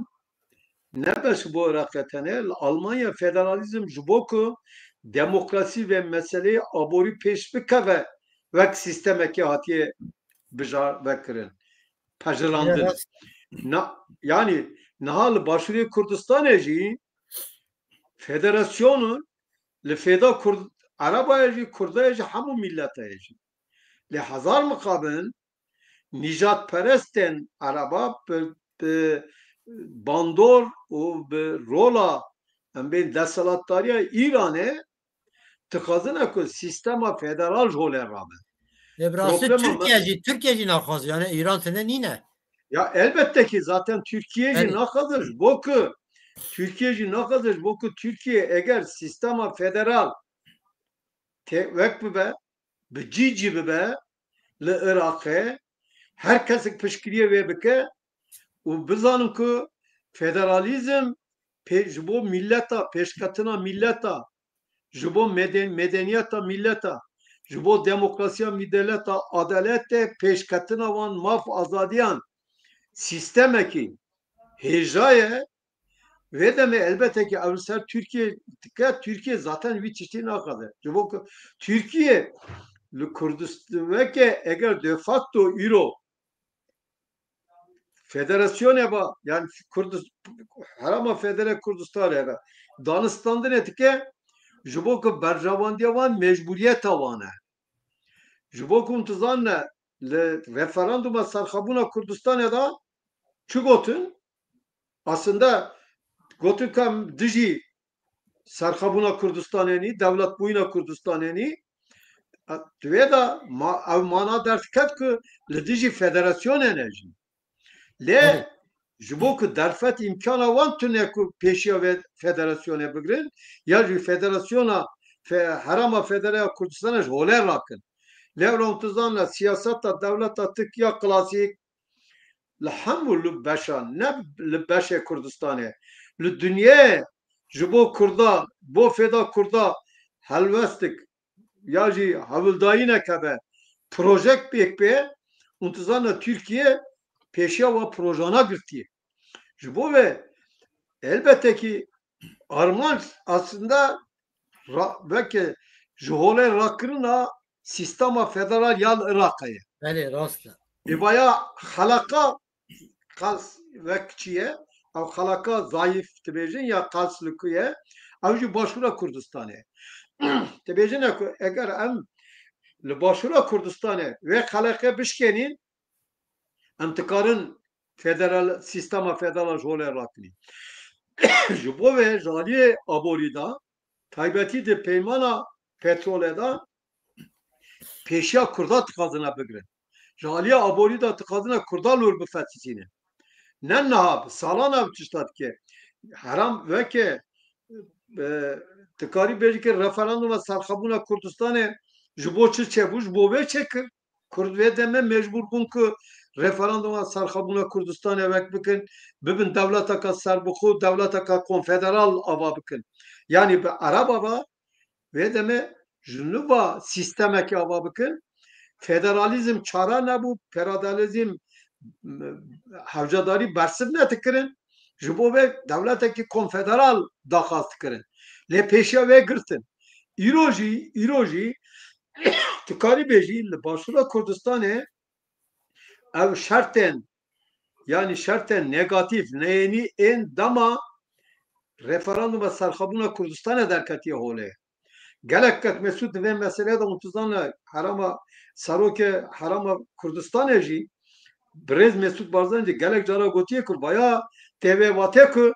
ne bes ji bo Iraqê tenê, li Almanya federalîzm ji bo ku demokrasî ve meseleyê aborî pêş bikeve wek sîstemekê hatiye bijar vekirin, pejirandin. Evet. Na, yani niha li Başûrê Kurdistanê jî federasyonun li fêda Kurd, Ereba ye jî, Kurda ye jî, hemû milleta ye jî. Lê hezar mixabin nîjadperestên Ereba bi, bi bandor û bi rola, em bên, desthilatdariya Îranê dixwazine ku sîstema federal ji holê rabe. Lê bi rastî Problema me- Tirkiye jî, Tirkiye jî naxwaze, yani Îran tine nîne. Ya elbette ki zaten Tirkiye jî Belê. naxwaze ji bo ku, Tirkiye jî naxwaze ji bo ku Tirkiye eger sîstema federal te-, wek bibe, bi cî cî bibe li Iraqê, her kesek piştgiriyê wê bike û bizanin ku federalîzm pê-, ji bo milleta, pêşketina milleta, ji bo meden-, medeniyeta milleta, ji bo demokrasiya milleta, adaletê, pêşketina wan maf azadiyan, sîstemekî hêja ye. Vê demê elbette ki ew li ser Tirkiye dike, Tirkiye zaten vî tiştî naxwaze. Ji bo ku Tirkiye li Kurdistan weke eger de facto îro federasyonê ba, yani Kurdis-, Herêma Federe Kurdistanê re danistandinê dike, ji bo ku berjewendiya wan mecburiyeta wan e. Ji bo ku hûn dizanine li referanduma serxwebûna Kurdistanê de çi gotin? Aslında gotin ku em dijî serxebûna Kurdistanê nî, dewletbûyîna Kurdistanê nî, di wê de ma-, ew mana derdiket ku li dijî federasyonê ne jî. Lê Evet. ji bo ku derfet îmkana wan tune ku pêşiya vê federasyonê bigirin, ya jî federasyona fe-, herêma federal ya Kurdistanê ji holê rakin. Lê ew tu zane siyaseta dewleta Tirk ya klasîk li hemû li beşan, ne li beşê Kurdistanê, li dinyê ji bo Kurda, bo fêda Kurda helwestik ya jî hewldayînek hebe, projek pêk bê, û tu zane Tirkiye pêşiya wa projana girtiye. Ji bo vê elbette ki armanc aslında ra-, belki ji holê rakirina sîstema federal ya li Iraqê ye. Belê, rast e. Ê vaya xelaka qels wek çi ye? Ew xelaka zayıf dibêjin ya qels li ku ye? Ew jî Başûra Kurdistanê. Dibêjine ku eger em li Başûra Kurdistanê wê xelaqê bişkênîn, em dikarin federal, sîstema federal ji holê rakinîn. Ji bo vê ji aliyê aborî de, taybetî di peymana petrolê de pêşiya Kurda dixwazine bigirin. Ji aliyê aborî de dixwazine Kurda li wir bifetisînin. Ne niha, bi salan ev tişta dike. Heram weke, e, dikarî bêjî ki referanduma serxebûna Kurdistanê ji bo çi çêbû? Ji bo vê çêkir. Kurd vê demê mecbûr bûn ku referanduma serxebûna Kurdistanê wek bikin, bibin dewleteka serbixwe, dewleteka konfederal ava bikin. Yanî bi Ereb ava vê demê ji nû va sîstemekê ava bikin. Federalîzm çare nebû, federalîzm, m-, hewcedarî bersiv nedikirin. Ji bo vê dewletekî konfederal daxwaz dikirin. Lê pêşiya wê girtin. Îro jî, îro jî tu karî bêjî li Başûra Kurdistanê ev şertên, yanî şertên negatîf, neyênî ên dema referanduma serxebûna Kurdistanê derketiye holê. Gelek kes Mesûd di vê meseleyê de, hûn dizane herêma, serokê herêma Kurdistanê jî, birêz Mesûd Barzanî gelek cara gotiye ku vaya tê vê wate ku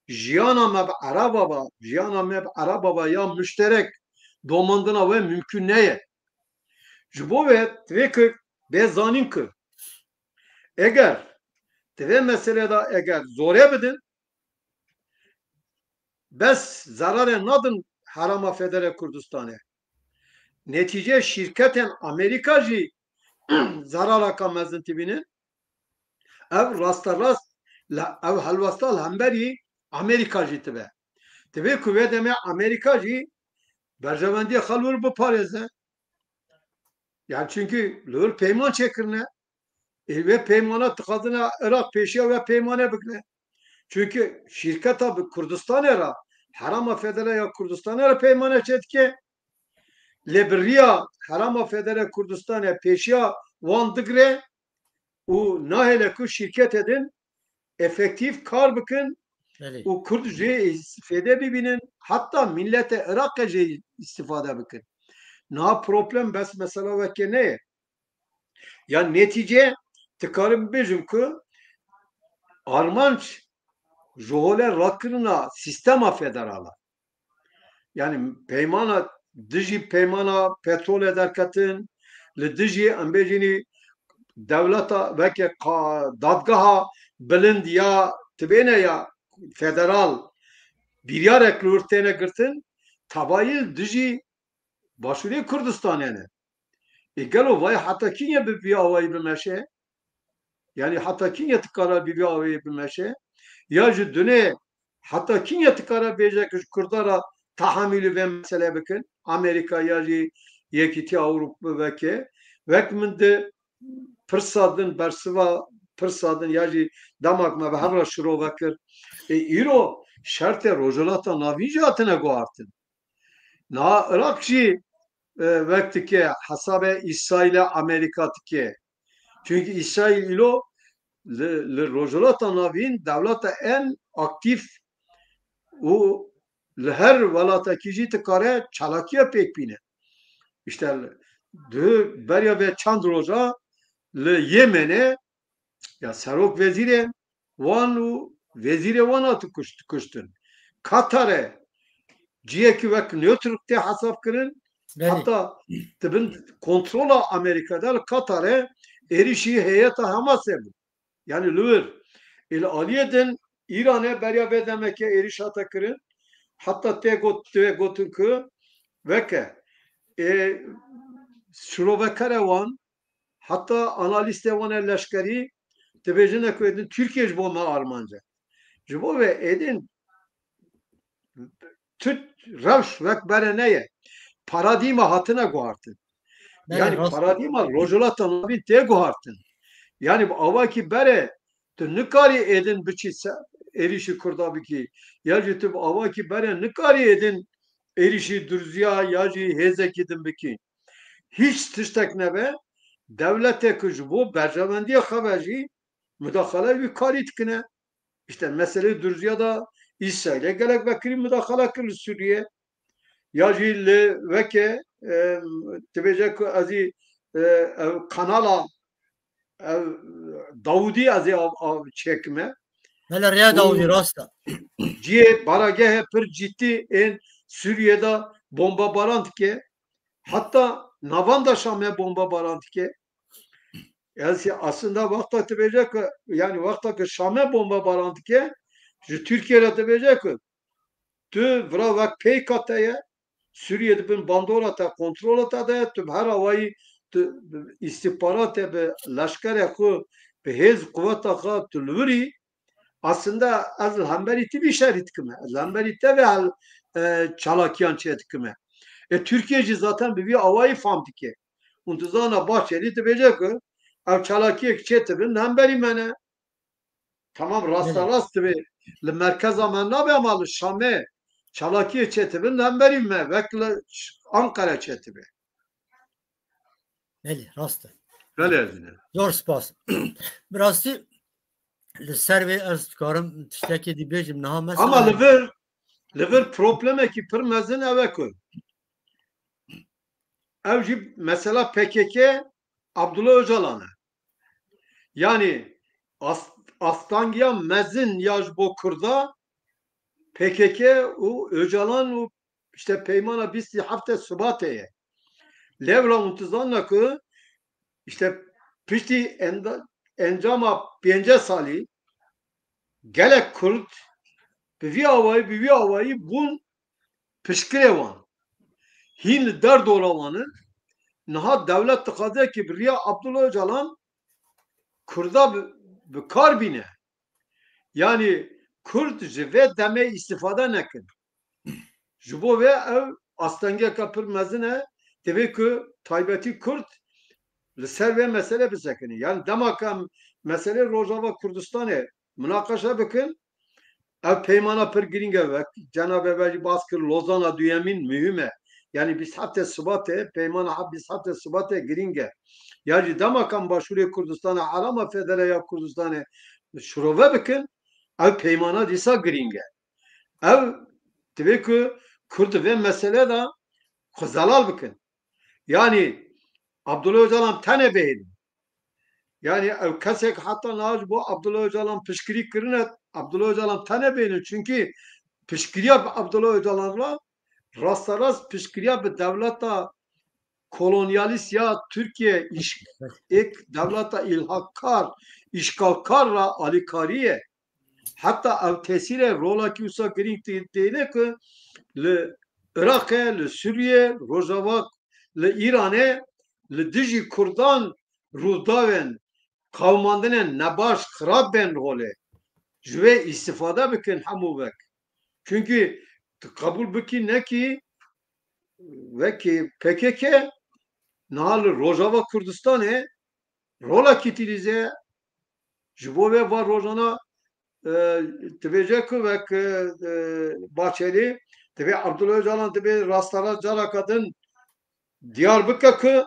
jiyana me bi Ereba ve, jiyana me bi Ereba ve ya muşterek domandina we mimkun neye. Ji bo vê divê ku bê zanîn ku eger di vê meselê de eger zorê bidin, bes zerarê nadin herêma federê Kurdistanê. Netîce şîrketên Amerîka jî zerareka mezin dibînin. Ev rasterast, ev helwesta li hemberî Amerîka jî dibe. Divê ku vê demê Amerîka jî berjewendiya xwe li wir biparêze. Yani çünkü li wir peyman çêkirine. Ê vê peymana dixwazine Iraq pêşiya wê peymane bigire. Çünkü şîrketa bi Kurdistanê re, herêma federe ya Kurdistanê re peymane çêdike. Lê bi riya herêma federe Kurdistanê pêşiya wan digire û nahêle ku şîrketê din efektîf kar bikin Belê. Û Kurd jê îstîfade bibînin, heta milletê Iraqê jê îstîfade bikin. Niha problem bes mesela weke ne ye. Ya netîce dikarim bêjim ku armanc ji holê rakirina sîstema federal e. Yani peymana, dijî peymana petrolê derketin, li dijî em bêjînî dewleta weke qa-, dadgeha bilind ya tibêne ya federal biryarek li wir têne girtin, tebayî li dijî Başûrê Kurdistanê ne. Ê gelo vay heta kî ye bi vî awayî bimeşe? Yani heta kî ye dikare bi vî awayî bimeşe? Ya ji dunê heta kî ye dikare bêje ku ji Kurda re tehamûlî vê meselê bikin? Amerîka ya jî Yekîtiya Ewropa veke. Wek min di pirsa din, bersiva pirsa din ya jî dema ku me bi hev re şirove kir. Ê îro şertê Rojhilata Navîn jî hatine guhartin. Niha Iraq jî, e, wek dike, hesabê Îsraîlê Amerîka dike. Çünkü Îsraîl îlo li, li Rojhilata Navîn dewleta en aktîf û li her welatekî jî dikare çalakiya pêk bîne. İşte di beriya vê çend roja li Yemenê ya serok wezîrê wan û wezîrê wan hati kuşt-, kuştin. Katarê ciyekî wek neutral tê hesab kirin. Belê. Heta di bin kontrola Amerîka de li Katarê êrîşî heyeta Hamasê bû. Yani li wir. Ê li aliyê din Îranê beriya vê demeke êrîş hate kirin. Heta tê got, tê gotin ku weke, ê, şirovekere wan, heta analîstê wan ê leşkerî dibêjine ku êdin Tirkiye ji bo me armanc e. Ji bo vê êdin tu rewş wek bere neye. Paradîma hatine guhartin. Belê, yani rast. Paradîma Rojhilata Navîn tê guhartin. Yani bi awakî bere tu nikarî êdin biçî se-, êrîşî Kurda bikî. Ya jî tu bi awakî bere nikarî êdin êrîşî Durziya ya jî hêzekî din bikî. Hiç tiştek nebe, dewletek ku ji bo berjewendiya xwe ve jî mudaxale wî karî dikine. İşte meselê Durziya da Îsraîlê gelek vekirî mudaxale kir li Sûriye. Ya jî li weke, e, dibêje ku ez ê, e, ev kanala, ev Dawudî ez ê av, av çêkime. Hele rêya Dawudî rast e. Cihê baragehê pir cidî ên Sûriye de bombabaran dike. Hatta navanda Şamê bombabaran dike. Yani aslında wexta dibêje ku, yani wexta ku Şamê bombabaran dike, ji Tirkiye re dibêje ku tu vira wek peyka te ye, Sûriye di bin bandora te, kontrola te de ye, tu bi her awayî tu bi îstîxbarate, bi leşkerê xwe, bi hêz quweta xwe tu li wir î, aslında ez li hemberî te vî şerî dikime. Ez li hemberî te ve hel, e, çalakiyan çê dikime. E, Tirkiye jî zaten bi vî awayî fam dike. Hûn dizana Bahçelî dibêje ku ev çalakiyek çê dibin li hemberî me ne. Tamam, rasta Belê. rast dibê. Li merkeza me nabe ama li Şamê çalakiyê çê dibin li hemberî me. Wek li Ankara çê dibe. Belê, rast e. Belê, ezîne. Zor spas. Bi rastî li ser vê ez dikarim tiştekê dî bêjim niha mesela. Ama li vir, li vir problemekî pir mezin ev e ku ev jî mesela P K K Abdullah Öcalan e. Yani as-, astangiya mezin ya ji bo Kurda P K K û Öcalan û işte peymana bîst û heftê Şubatê ye. Lê wila hûn dizanine ku işte piştî enda-, encama pêncî salî gelek Kurd bi vî awayî, bi vî awayî bûn piştgirê wan. Hîn li derdora wan in. Niha dewlet dixwaze ki bi riya Abdullah Öcalan Kurda bi, bi kar bîne. Yani Kurd ji vê demê îstîfade nekin. Ji bo vê ev astengiyeke pir mezin e, divê ku taybetî Kurd li ser vê mesele bisekine. Yani dema ku em meselê Rojava Kurdistanê minaqeşe bikin, ev peymana pir girîng e. Wek cenabê we jî bas kir, Lozana duyemîn muhîm e. Yani bîst heftê Sibatê, peymana he-, bîst heftê Sibatê girîng e. Ya jî dema ku em Başûrê Kurdistanê, herêma federe ya Kurdistanê şirove bikin, ev peymana dîsa girîng e. Ev divê ku Kurd vê mesele de xwe zelal bikin. Yani Abdullah Öcalan tenê bihêlin. Yani ew kesek heta niha ji bo Abdullah Öcalan piştgirî kirine, Abdullah Öcalan tenê bihêlin. Çünkü piştgiriya bi Abdullah Öcalan re rasterast piştgiriya bi dewleta kolonyalîst ya Tirkiye, îş-, êk dewleta îlhakkar, îşgalkar re alîkarî ye. Heta ev tesîrê rolekî wisa girîng tê-, têne ku li Iraqê, li Sûriyê, Rojava, li Îranê, li dijî Kurdan rûdawên qewimandinên nebaş, xirab bên holê. Ji wê îstîfade bikin hemû wek. Çünkü tu qebûl bikî nekî, wekî P K K niha li Rojava Kurdistanê rolekî tîlîze. Ji bo vê va rojana, e, dibêje ku wek, e, e, Bahçelî, divê Abdullah Öcalan divê rasterast careke din diyar bike ku,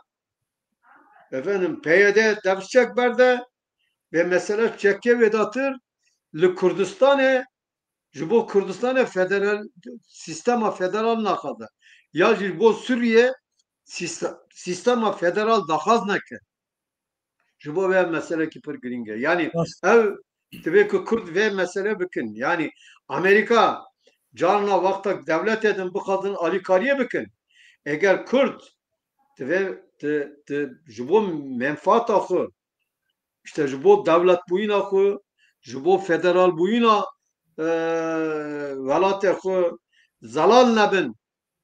efendim, P Y D devşek berde ve mesele çekê vêdatir li Kurdistanê ji bo Kurdistanê federal, sistema federal naxwaze. Ya jî ji bo Sûriye sîste-, sistema federal daxwaz neke. Ji bo vê ev meselekî pir girîng e. Yani Rast. ev divê ku Kurd vê mesele bikin. Yani Amerîka Carna wexta dewletê din bixwazin alîkariyê bikin. Eger Kurd divê ti, ti ji bo menfaata xwe, işte ji bo dewletbûyîna xwe, ji bo federalbûyîna, e, welatê xwe zelal nebin,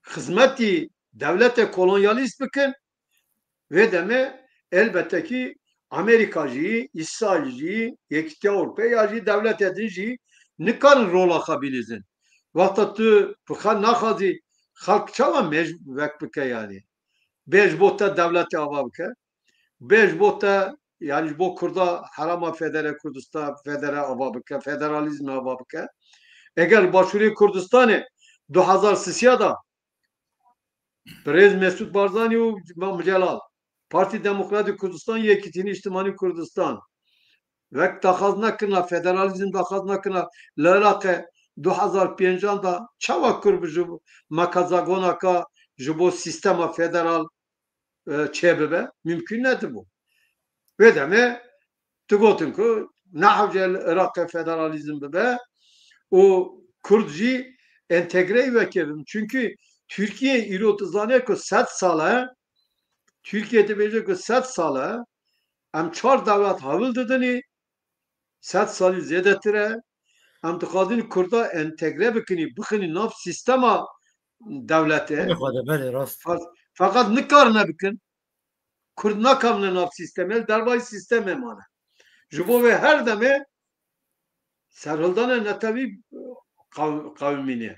xizmetî dewletê kolonyalîst bikin, vê demê elbette kî Amerîka jî, Îsraîl jî, Yekîtiya Ewropayê ya jî dewletê din jî nikarin rola xwe bilîzin. Wexta tu bi xwe naxwazî xelk çawa mêj vek bike yanî? Bê ji bo te dewletê ava bike. Bê ji bo te, yanî ji bo Kurda herêma federe Kurdistan, federe ava bike, federalîzmê ava bike. Eger Başûrê Kurdistanê du hezar sisiya da Birêz Mesûd Barzanî û Mam Celal, Partî Demokratîk Kurdistan, Yekîtî Nîştimanî Kurdistan, wek daxwaz nekirina, federalîzm daxwaz nekirina, li Iraqê du hezar pêncan da çawa Kurd bi ji mekazagonaka ji bo sîstema federal, e, çêbibe? Mimkûn nedibû. Vê demê digotin ku nehewce li Iraqê federalîzm bibe û Kurd jî entegreyî wekê bin. Çunkî Tirkiye îro dizane ku sed sal e, Tirkiye dibêje ku sed sal e, em çar dewlet hewil didinî, sed salî zêdetir e, em dixwazin Kurda entegre bikinî, bixinî nav sîstema dewletê. Belê xwe de, belê, rast. Fe-, feqet nikarine bikin. Kurd nakamine nav sîstemê, li dervayî sîstemê mane. Ji bo vê her demê serhildana netewî qew-, qewimîne.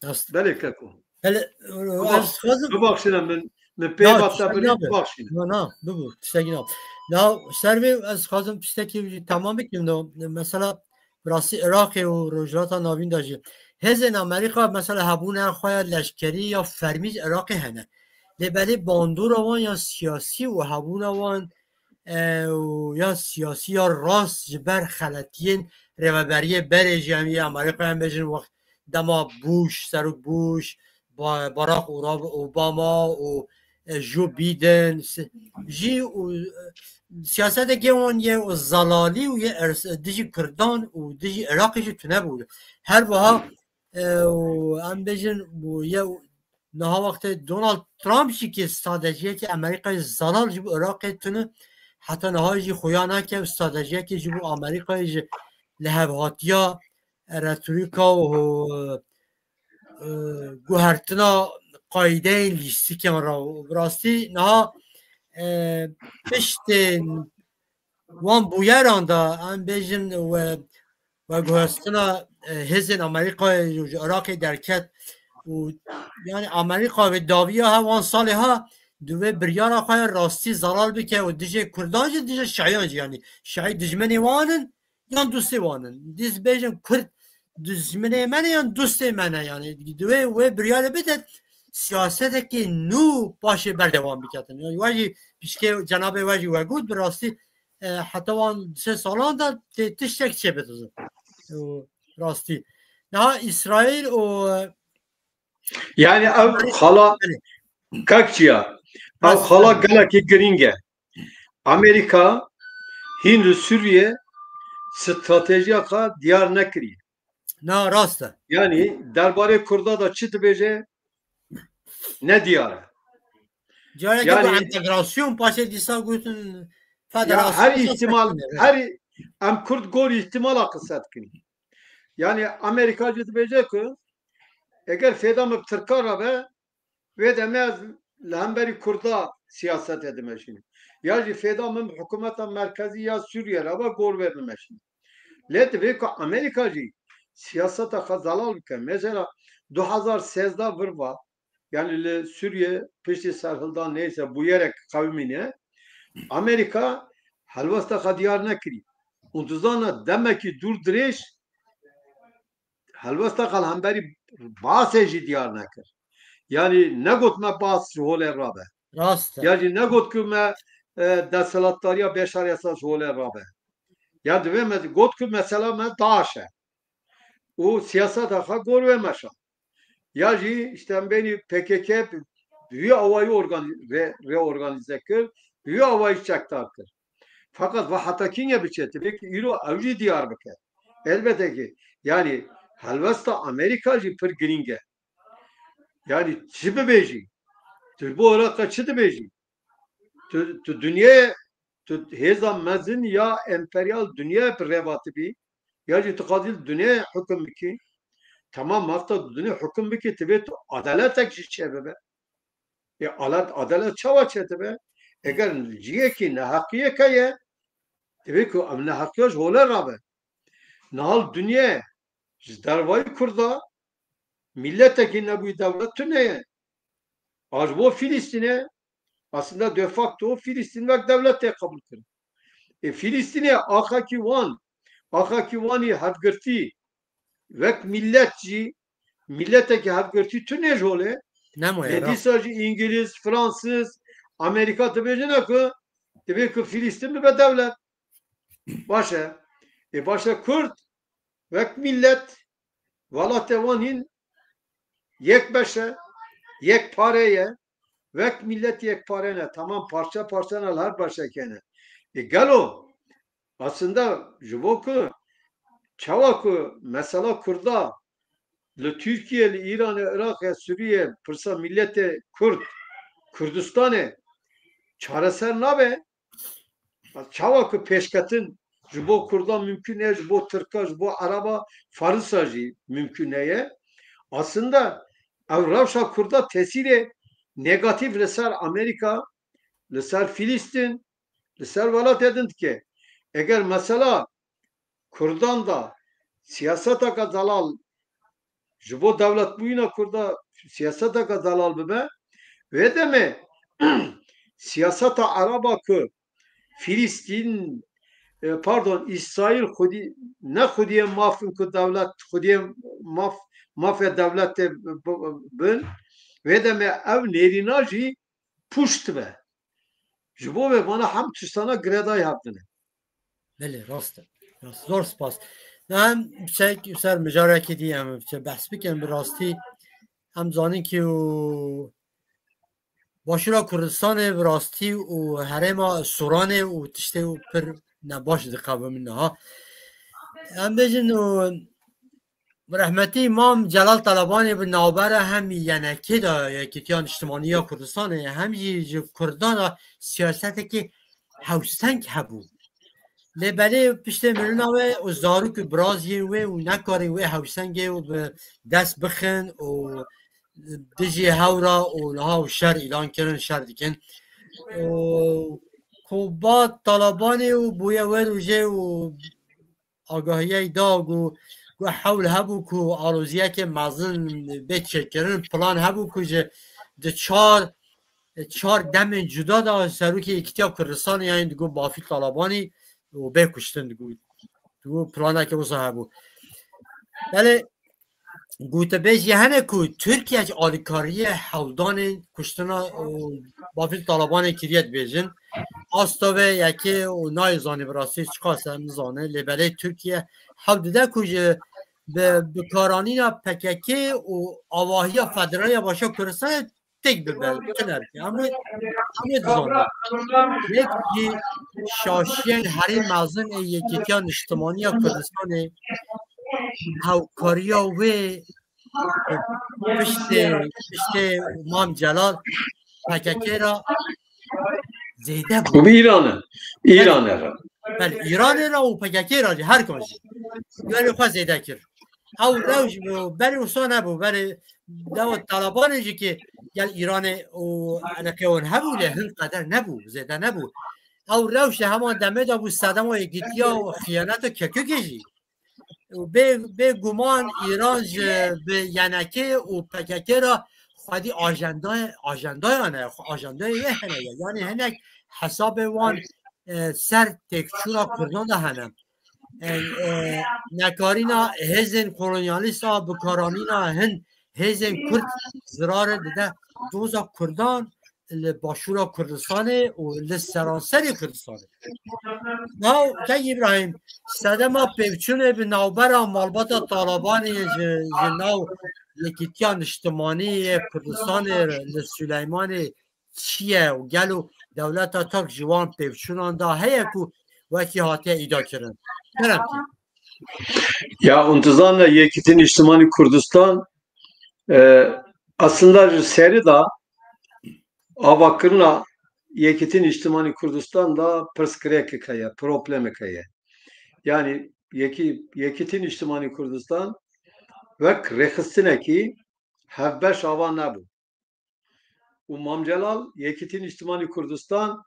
Rast. Belê keko. Belê, Ama ez dixwazim bibexşîne min, min pê Ya, va te tiştekî birî nabe. bibexşîne. Na, na, bibo, tiştekî nabe. Ya, ser vê ez dixwazim tiştekî jî temam bikim de, mesela, bi rastî Iraqê û Rojhilata Navîn de jî. Hêzên Amerîka, mesela, hebûna xwe ya leşkerî ya fermî ji Iraqê hene. Lê belê bandora wan ya siyasî û hebûna wan, e, û ya siyasî ya rast ji ber xeletiyên rêveberiyê berê jî em yê Amerîka em bêjin wext dema Bush, Serok Bush, Ba-, Barack Ora-, Obama û, e, Joe Biden si-, jî û, e, siyasetekê wan yê û zelalî û yê ers-, dijî Kurdan û dijî Iraqê jî tune bû. Her wiha, e, û em bêjin û yê û niha wextê Donald Trump jî ki stratejiyekî Amerîkayê zelal ji bo Iraqê tune, heta niha jî xuya nake û stratejiyekî ji bo Amerîkayê ji lihevhatiya retorîka û, e, guhertina qaydeyên lîstikiyan re. Û bi rastî niha, e, piştên wan bûyeran de, em bêjin, we, we guhestina, e, hêzên Amerîkayê ji Iraqê derket û, yani, Amerîka wê dawiya ha wan salê ha di wê biryara xwe ya rastî zelal bike û dijê Kurdan jî, dijê Şiyan jî, yani, Şiî dijmenê wan in, yan dostê wan in. Dîs bêjin Kurd dijminê me ne yan dostê me ne, yani. Divê wê biryarê bide, siyasetekê nû paşê berdewam biketin. Yani, we jî pişkê cenabê we jî we got, bi rastî, e, heta wan sê salan de tê tiştek çê bidizin. O, rastî. Niha Îsraîl û, e, Yani ev Belê. xala Belê. Kak çiya? Ev Rast, xala belê. gelekî girîng e. Amerîka hîn li Sûriye stratejiya xwe diyar nekiriye. Na, rast e. Yani derbarê Kurda da çi dibêje ne diyar e. Careke Yani ku entegrasyon paşê dîsa gotin Ya federasyon her esas ihtimal, tekine, her em Kurd gor ihtimala qise dikin. Yani Amerîka jî dibêje ku eger fêda min bi Tirka re be, vê demê ez li hemberî Kurda siyasete dimeşînim. Ya jî fêda min bi hikûmeta merkezî ya Sûriye re be, gor vê bimeşînim. Lê divê ku Amerîka jî siyaseta xwe zelal bike. Mesela du hezar sêzdeh vir va, yani li Sûriye piştî serhildan neyse bûyerek qewimîne, Amerîka helwesta xwe diyar nekirî. Û dizana demekî dûr dirêj helwesta xwe li hemberî Baasê jî diyar nekir. Yani negot me Baas ji holê rabe. Rast e. Ya jî negot ku me, e, desthilatdariya Beşar Esad ji holê rabe. Ya divê me got ku mesela me DAIŞ e. Û siyaseta xwe gor wê meşa. Ya jî işte em bênî P K K bi wî awayî organ-, re-, reorganize kir, bi wî awayî çekdar kir. Feqet ve heta kînge biçe, divê ki îro ew jî diyar bike. Elbette ki, yani Helwesta Amerîka jî pir girîng e. Yanî çi bibêjî? Tu ji bo Iraqê çi dibêjî? Tu, tu dinyayê, tu hêza mezin ya emperyal dinyayê bi rêva tibî, ya jî tu qadî li dinyayê hukum bikî. Temam, wexta tu dinyayê hukum bikî, divê tu adaletek jî çêbibe. Ê alet, adalet çawa çêdibe? Eger ciyekî neheqiyek heye, divê ku ev neheqiya ji holê rabe. Niha li dinyayê ji dervayî Kurda mîletekî nebûyî, dewlet tune ye. A ji bo Filistînê, aslında de facto Filistîn wek dewlet tê qebûl kirin. Ê Filistînê axakî wan, axakî wanî hevgirtî wek mîlet jî, mîletekî hevgirtî tune ji holê. Nemaye, Lê rast. Dîsa jî Îngiliz, Fransız, Amerîka dibêjine ku divê ku Filistîn bibe dewlet. Baş e. Ê baş e, Kurd wek mîlet, welatê wan hîn yek beş e, yek pare ye. Wek mîlet yek pare ne. Tamam, parçe parçe ne, li her beşekê ne. Ê gelo, aslında ji bo ku, çawa ku mesela Kurda li Tirkiye, li Îranê, Iraqê, Sûriye, pirsa mîletê Kurd, Kurdistanê çareser nabe, çawa ku pêşketin ji bo Kurda mimkun e, ji bo Tirka, ji bo Ereba, Farisa jî mimkun heye. Aslında ev rewşa Kurda tesîrê negatîf li ser Amerîka, li ser Filistîn, li ser welatê din dike. Eger mesela Kurdan da siyaseteke delal, ji bo dewletbûyîna Kurda siyaseteke delal bibe, wê demê siyaseta Ereba ku Filistîn, e, pardon, Îsraîl xwedî, ne xwediyê maf in ku dewlet, xwediyê maf, mafê dewletê b-, b-, bin, wê demê ev nêrîna jî pûç dibe. Ji bo vê vana hem tiştana girêdayî hev dine. Belê, rast e. Rast, zor spas. Em çek ser mijarekê dî em çe behs bikin, bi rastî em zanin ki û Başûra Kurdistanê bi rastî û herêma Sûranê û tiştê û pir nebaş diqewimin niha. Em bêjin û Rehmetî Mam Celal Talabanî bi navbera hem Y N K'ê de, Yekîtiya Niştimanî ya Kurdistanê, hem jî ji Kurdan re siyasetekî hewseng hebû. Lê belê piştê mirina wê û zarok û birayên wê û nekarîn wê hewsengê û bi dest bixin û dijî hew re û niha û şer îlan kirin, şer dikin. Û Kobat Talabanî û bûye wê rojê û agahiyê da ku, ku hewl hebû ku aloziyeke mezin bê çêkirin, plan hebû ku ji di çar, çar demên cuda de serokê Yekîtiya Kurdistanê, yanî digo Bafîl Talabanî û bê kuştin digo. Digo planeke wisa hebû. Belê, gotebêjî hene ku Tirkiye ji alîkariyê hewldanên kuştina û Bafîl Talabanê kiriye dibêjin. Asta vê yekê û nayê zanî bi rastî çiqas em nizane, lê belê Tirkiye hewl dide ku ji bi, bikaranîna P K K û avahiya Federaliya Başa Kurdistanê têk bibe, tiner ki. Em wê, em wê dizanin. Yek jî şaşiyên herî mezin ê Yekîtiya Niştimanî ya Kurdistanê hewkariya wê piştê, piştê Mam Celal P K K ra zêde bû. Û bi Îranê, Îranê re. Belê, Îranê re û P K K re jî, her kan jî. Gelê xwe zêde kir. Ew rewş bû, berê wisa nebû, berê dewa Talabanê jî ki gel Îranê û eleqeya wan hebû, lê hin qeder nebû, zêde nebû. Ew rewş li heman demê de bû sedema yekîtiya û xiyaneta Kerkûkê jî. Û bê, bê guman Îran ji bi Y N K û P K K re xwedî ajendaya, ajendayan e, xwe ajendayê wê hene ye. Yanî hinek hesabê wan, e, ser têkçûra Kurdan de hene. E, e, nekarîna hêzên kolonyalîst a bikaranîna hin hêzên Kurd zirarê dide doza Kurdan li Başûra Kurdistanê û li seranserê Kurdistanê. Now, kek Îbrahîm, sedema pêvçûnê bi navbera malbata Talabanê ji, ji nav Yekîtiya Niştimanî yê Kurdistanê li Sileymanê çi ye û gelo dewleta Tirk ji wan pêvçûnan de heye ku wekî hatiye îda kirin? Kerem kî. Ya, hûn dizane Yekîtî Nîştimanî Kurdistan, e, aslında ji serî de avakirina Yekîtî Nîştimanî Kurdistan de pirsgirêkek heye, problemek heye. Yani Yekî-, Yekîtî Nîştimanî Kurdistan wek rêxistinekî hevbeş ava nebû. Û Mam Celal Yekîtî Nîştimanî Kurdistan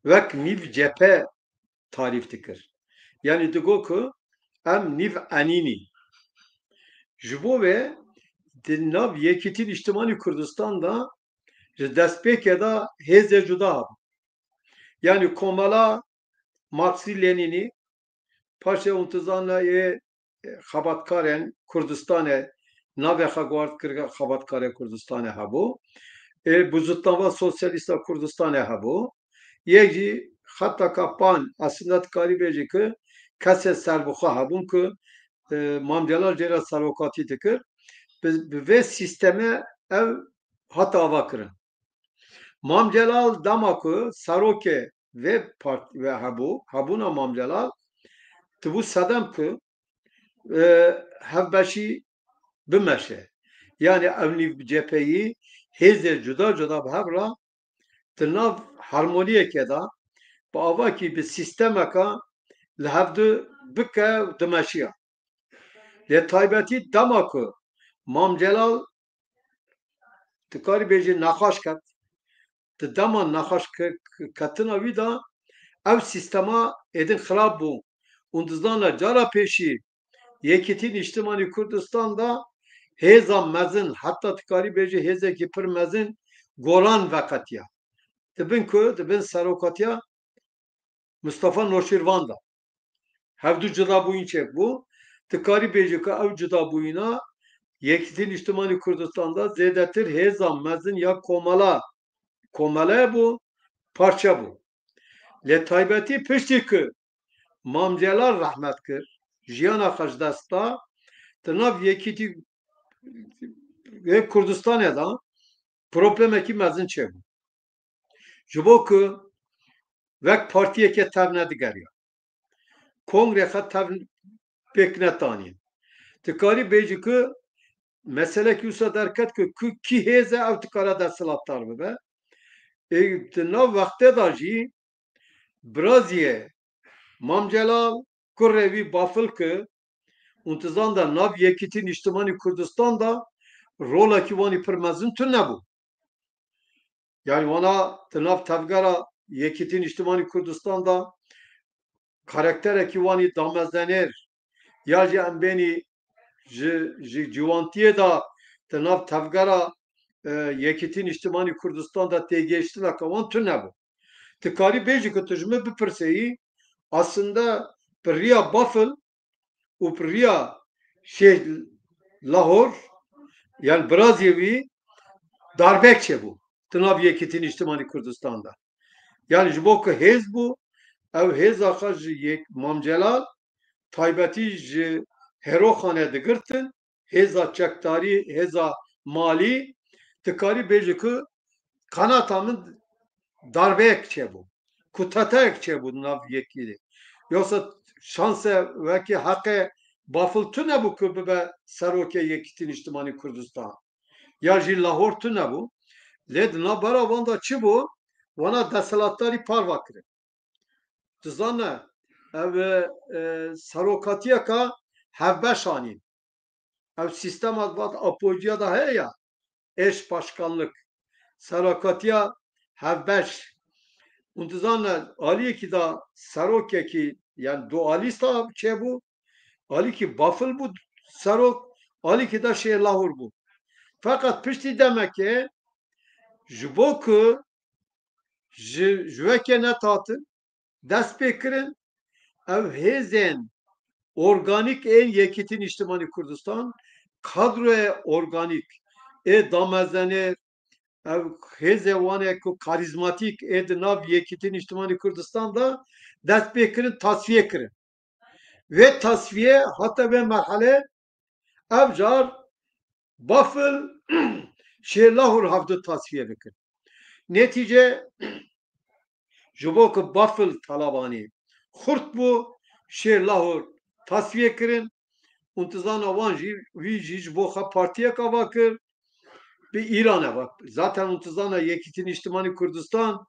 wek nîv cephe tarîf dikir. Yani digo ku em nîv enînî. Ji bo vê di nav Yekîtî Nîştimanî Kurdistan de ji destpêkê de hêzê cuda hebû. Yani komela Marksî Lenînî, paşê hûn dizane ê xebatkarên Kurdistanê navê xwe guhart kir xebatkarê Kurdistanê hebû. Ê buzutnava Sosyalîsta Kurdistanê hebû. Yek jî xeta ka pan, aslında dikarî bêjî ku kesê serbixwe hebûn ku, e, Mam Celal jê re serokatî dikir. Bi, bi vê sîstemê ev hate ava kirin. Mam Celal dema ku serokê vê part-, ve hebû, hebûna Mam Celal, dibû sedem ku, e, hevbeşî bimeşe. Yani ev nîv cepheyî hêzê cuda cuda bi hev re di nav harmoniyeke de bi avakî bi sîstemeka li hevdu bike û dimeşiya. Lê taybetî dema ku Mam Celal dikarî bêjî nexweş ket, di dema nexweş ke-, ketina wî de ev sîstema êdin xirab bû. Hûn dizane cara pêşî Yekîtî Nîştimanî Kurdistan de hêza mezin, heta dikarî bêjî hêzekî pir mezin goran veqetiya. Di bin ku, di bin serokatiya Mustafa Noşîrvan de hevdu cudabûyîn çêbû. Dikarî bêjî ku ew cudabûyîna Yekîtî Nîştimanî Kurdistan de zêdetir hêza mezin ya komela, komele bû, parçe bû. Lê taybetî piştî ku Mam Celal rehmet kir, jiyana xwe ji dest da, di nav Yekîtî Kurdistanê de problemekî mezin çêbû. Ji bo ku wek partiyeke tev nedigeriya. Kongre xwe tev pêk netanîn. Dikarî bêjî ku meselekî wisa derket ku, ku kî hêz e ew dikare desthilatdar bibe. Ê, di nav wextê de jî biraziyê Mam Celal, kurê wî Bafil ki, hûn dizan de nav Yekîtî Nîştimanî Kurdistan de rolekî wanî pir mezin tune bû. Yani wana di nav tevgera Yekîtî Nîştimanî Kurdistan de karakterekî wanî damezenêr ya jî em bênî ji, ji ciwantiyê de di nav tevgera, e, Yekîtî Nîştimanî Kurdistan de têgihiştineke wan tune bû. Dikarî bêjî ku tu ji min bipirseyî, aslında bi riya Bafil û bi riya Şêh Lahor, yani birazê wî darbek çêbû di nav Yekîtî Nîştimanî Kurdistan de. Yani ji bo ku hêz bû, ew hêza xwe ji yek-, Mam Celal, taybetî ji Hêroxanê digirtin, hêza çekdarî, hêza malî, dikarî bêjî ku qanata min darbeyek çêbû, kuteteyek çêbû di nav yekî de. Yoksa şanse wekî heqê Bafil tune bû ku bibe serokê Yekîtî Nîştimanî Kurdistan. Ya jî Lahor tune bû. Lê di navbera wan de çi bû? Wana desthilatdarî parva kirin. Dizane, ev, e, serokatiyeka hevbeş anîn. Ev sîstema vat apojiya da heye ya, eş başkanlık. Serokatiya hevbeş. Hûn dizane aliyekî da serokekî, yani dualîsta çêbû, alîkî Bafil bû serok, alîkî da Şêh Lahur bû. Feqet piştî demekê ji bo ku ji, ji weke nehatin, dest pê kirin, ev hêzên organîk ên Yekîtî Nîştimanî Kurdistan, kadroyê organîk ê damezenê, ev hêzê wan ê ku karîzmatîk ê di nav Yekîtî Nîştimanî Kurdistan de dest pê kirin, tasfiye kirin. Vê tasfiye hate vê merhele, ev car Bafil Şêr Lahur hevdu tasfiye bikin. Netîce ji bo ku Bafil Talabanî xurt bû, Şêr Lahur tasfiye kirin. Hûn dizana wan jî, wî jî ji bo xwe partiyek ava kir. Bi Îranê ve. Zaten hûn dizana Yekîtî Nîştimanî Kurdistan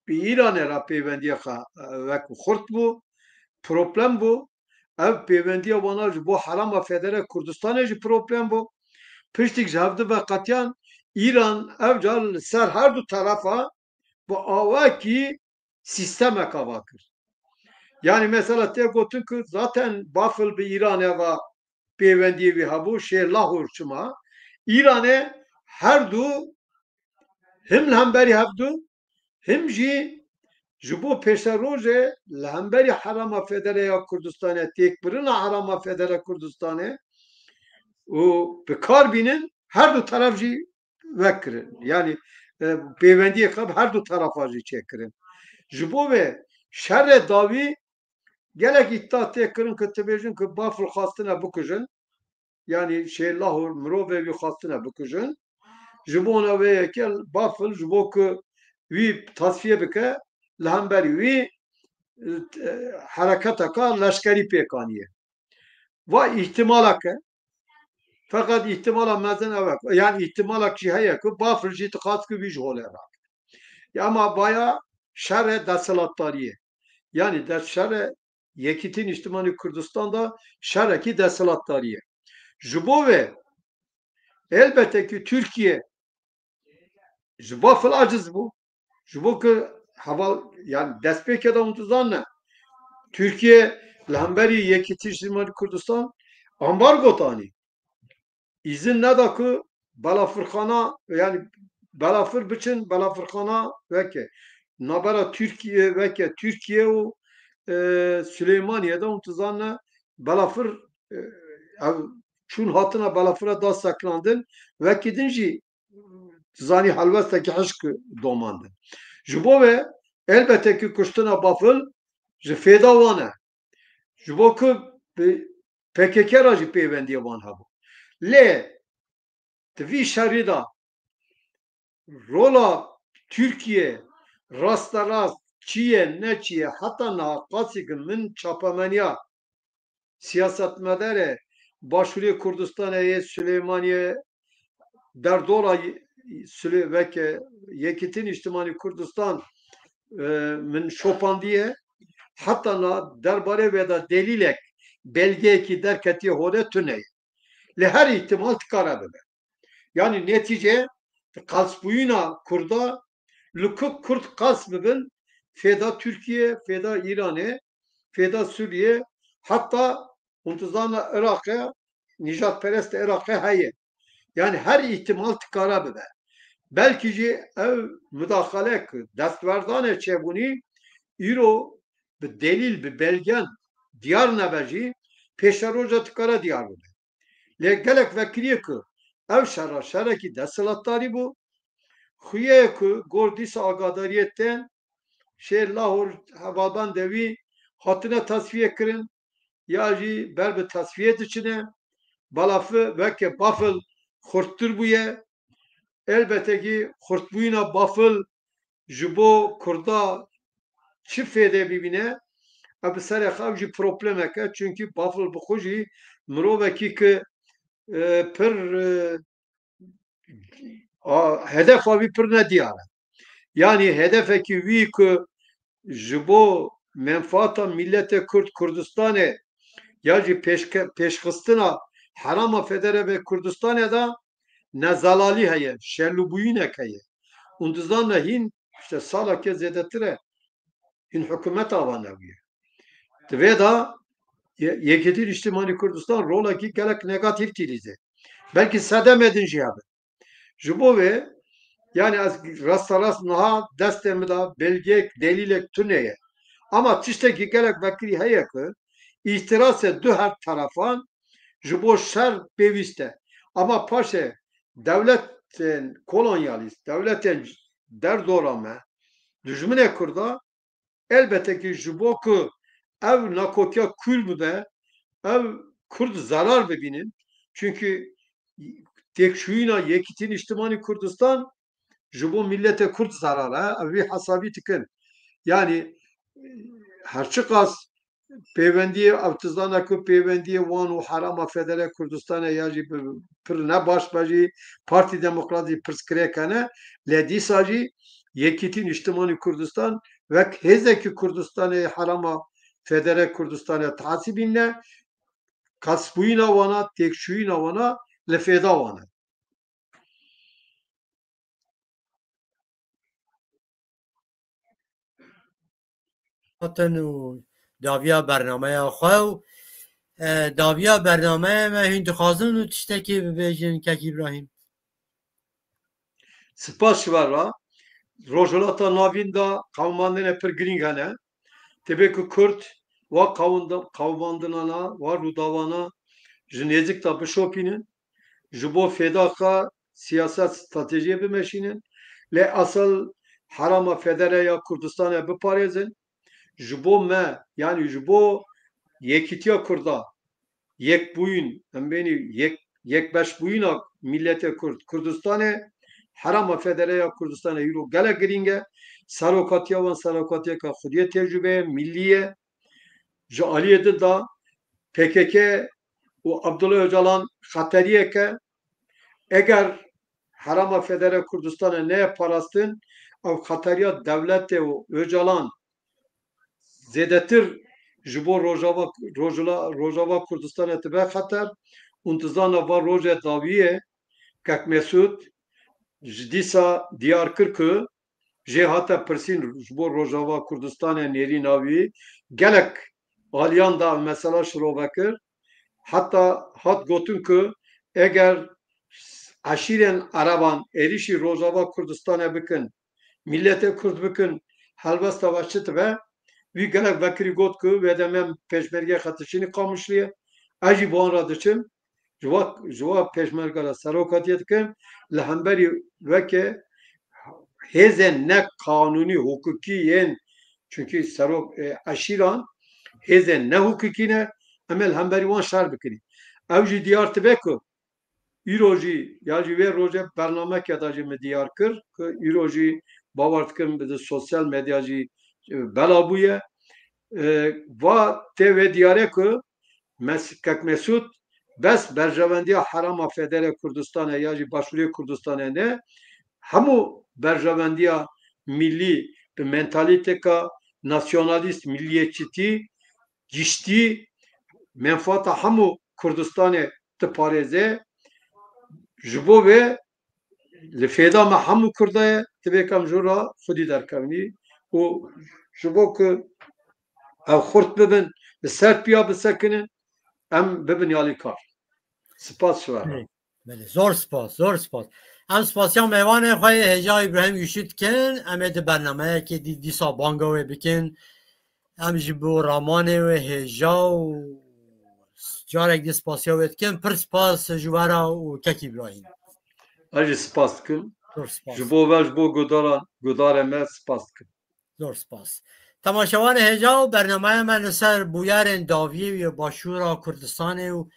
bi Îranê re pêvendiya xwe, e, wek xurt bû, problem bû. Ev pêvendiya wana ji bo herêma federe Kurdistanê jî problem bû. Piştîk ji hevdu veqetiyan, Îran ev car li ser her du terefa bi awakî sîstemek ava kir. Yani mesela tê gotin ku zaten Bafil bi Îranê ve pêvendiyê wî hebû, Şêrlahûr çima? Îranê her du him li hemberî hevdu, him jî ji bo pêşerojê li hemberî herêma federe ya Kurdistanê, têkbirina herêma federe Kurdistanê û bi kar bînin her du teref jî vekirin. Yani, e, pêvendiyê xwe bi her du terefa jî çêkirin. Ji bo vê şerê dawî gelek îddia tê kirin ku dibêjin ku Bafil xwestine bikujin. Yani Şêrlahûr mirovê wî xwestine bikujin. Ji bona vê yekê Bafil ji bo ku wî tasfiye bike, li hemberî wî, e, hereketeka leşkerî pêk aniye. Va îhtimalek e. Feqet îhtimala mezin ev e. Yani îhtimalek jî heye ku Bafil jî dixwast ku wî ji holê rake. Ya ama vaya şerê desthilatdariyê. Yani de şerê Yekîtî Nîştimanî Kurdistan de şerekî desthilatdariyê. Ji bo vê elbette ki Tirkiye ji Bafil aciz bû. Ji bo ku heval, yani destpêkê de hûn dizanine, Tirkiye li hemberî Yekîtî Nîştimanî Kurdistan ambargo danî. Îzin neda ku balafirxana, yani balafir biçin, balafirxana weke nabera Tirkiye, weke Tirkiye û, e, Silêmaniyê de hûn dizanine balafir, e, ev çûn hatina balafira da sekinandin, wekî din jî zanî helwestekî hişk domandin. Ji bo ve elbette ki kuştina Bafil ji fêda wan e. Ji bo ku bi P K K re jî pêvendiyê wan hebû. Lê di vî şerî de rola Tirkiye rasterast çi ye, ne çi ye, heta niha qasî ku min çapemeniya siyasetmedarê Başûrê Kurdistanê yê Silêmaniyê derdora Silê-, weke Yekîtî Nîştimanî Kurdistan, e, min şopandiye. Heta na derbarê vê de delîlek, belgeyekî derketiye holê tune ye. Lê her îhtimal dikare bibe. Yani netîce qelsbûyîna Kurda, li ku Kurd qels bibin, fêda Tirkiye, fêda Îranê, fêda Sûriye, heta hûn dizana Iraqê, nîjadperestê Iraqê heye. Yani her îhtimal dikare bibe. Belkî jî ev mudaxale ku destwerdanê çêbûnî, îro bi delîl, bi belgen diyar nebe jî, pêşeroja dikare diyar bibe. Lê gelek vekirî ye ku ev şera şerekî desthilatdarî bû. Xuye ye ku gor dîsa agadariyê tên, Şêrlahûr hevalbendê wî hatine tasfiye kirin, ya jî ber bi tasfiyê diçine. Balafi weke Bafil xurttir bûye. Elbette ki xurtbûyîna Bafil ji bo Kurda çi fêde bibîne, ev bi serê xwe ev jî problemek e. Çunkî Bafil bi xwe jî mirovekî ki, e, pir, e, a, hedefa wî pir nediyar e. Yanî hedefekî wî ku ji bo menfaata milletê Kurd Kurdistanê ya jî pêşke-, pêşxistina herêma federe ve Kurdistanê de nezelalî heye, şerlûbûyînek heye. Hûn dizanine hîn, işte saleke zêdetir e, hîn hikûmet ava nebûye. Di vê de Ye-, Yekîtî Nîştimanî Kurdistan rolekî gelek negatîf tîlîze. Belkî sedemê din jî hebe. Ji bo vê, yani ez rasterast niha destê min de belgeyek, delîlek tune ye. Ama tiştekî gelek vekirî heye ku îhtirasê du her terefan ji bo şer pêwîst e. Ama paşê dewletên kolonyalîst, dewletên derdora me, dijminê Kurda, elbette ki ji bo ku ev nakokiya kûr bibe, ev Kurd zarar bibînin. Çünkü têkçûyîna Yekîtî Nîştimanî Kurdistan ji bo milletê Kurd zarar e. Ev vî hesabî dikin. Yani her çiqas pêwendiyê, ew tizana ku pêwendiyê wan û herêma federe Kurdistanê ya jî bi pir ne baş be jî Partî Demokrat jî pirsgirêk hene, lê dîsa jî Yekîtî Niştimanî Kurdistan wek hêzekî Kurdistanê herêma federe Kurdistanê tehesibîne, qesbûyîna wana, têkçûyîna wana li fêda wan e. Hatin û dawiya bernameya xwe û, e, dawiya bernameya me hûn dixwazin û tiştekê bibêjin kek Îbrahîm. Spas ji we re. Rojhilata Navîn de qewimandinê pir girîng hene. Tibê ku Kurd wa qewimda-, qewimandinana, wa rûdawana ji nêzik de bişopînin, ji bo fêda xwe siyaset, stratejiyê bimeşînin, lê esel herêma federe ya Kurdistanê biparêzin. Ji bo me, yanî ji bo yekîtiya Kurda, yekbûyîn, em bênî yek, yekbeşbûyîna miletê Kurd, Kurdistanê, herêma federe ya Kurdistanê îro gelek girîng e. Serokatiya wan serokatiyeke xwediyê tecrûbeyê millî ye. Ji aliyê din de P K K û Abdullah Ocalan xeteriyek e. Eger herêma federe Kurdistanê neye parastin, ew xeteriya dewletê û Ocalan zêdetir ji bo Rojava, Rojula-, Rojava Kurdistanê dibe xeter. Hûn dizana va rojê dawiyê Kek Mesûd ji dîsa diyar kir ku jê hate pirsîn ji bo Rojava Kurdistanê nêrîna wî, gelek aliyan de ev mesela şirove kir. Heta hat gotin ku eger eşîrên Ereban êrîşî Rojava Kurdistanê bikin, miletê Kurd bikin, helbesta we çi dibe? Wî gelek vekirî got ku wê demê em pêşmergeyê xetişînî Qamişliyê. Ez jî bi wan re diçim. Ji wa, ji wa pêşmerge re serokatiyê dikim. Li hemberî weke hêzên ne qanûnî, hukukî yên, çunkî serok, e, eşîran hêzên ne hukukî ne, em ê li hemberî wan şer bikinî. Ew jî diyar dibe ku îro jî ya jî vê rojê bernameke de jî min diyar kir ku îro jî bawer dikim bi sosyal medya jî, e, bela bûye. E, va tê vê diyarê ku Mes-, Kek Mesûd bes berjewendiya herêma federe Kurdistanê ya jî Başûrê Kurdistanê ne, hemû berjewendiya millî bi mentalîteka nasyonalîst, milliyetçîtî, giştî, menfaata hemû Kurdistanê diparêze. Ji bo vê li fêda me hemû Kurda ye, divê ku em ji ra xwedî derkevnî û ji bo ku ev xurt bibin, bi ser piya bisekinin, em bibin alîkar. Spas ji we re. Belê, belê. Zor spas, zor spas. Em spasiya mêvanê xwe yê hêja Îbrahîm Yûşî dikin. Em ê di bernameyekê dî dîsa banga wê bikin. Em ji bo ramanê wê hêja û carek dî spasiya wê dikin. Pir spas ji we re û kek Îbrahîm. Ez jî spas dikim. Zor spas. Ji bo we, ji bo gudaran, gudarê me spas dikim. Zor spas. Temaşevanê hêja û bernameya me li ser bûyerên dawiyê û yê Başûra Kurdistanê û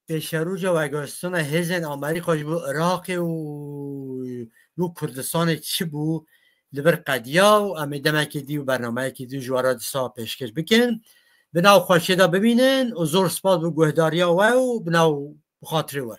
pêşerûca vegerandina hêzên Amerîka ji bo Iraqê û bo Kurdistanê çi bû li vir qediya û em ê demekê dî û bernameyekê dî ji we re dîsa pêşkêş bikin. Bi nav xweşiyê de bimînin û zor spas bo guhdariya we û bi nav bi xatirê we.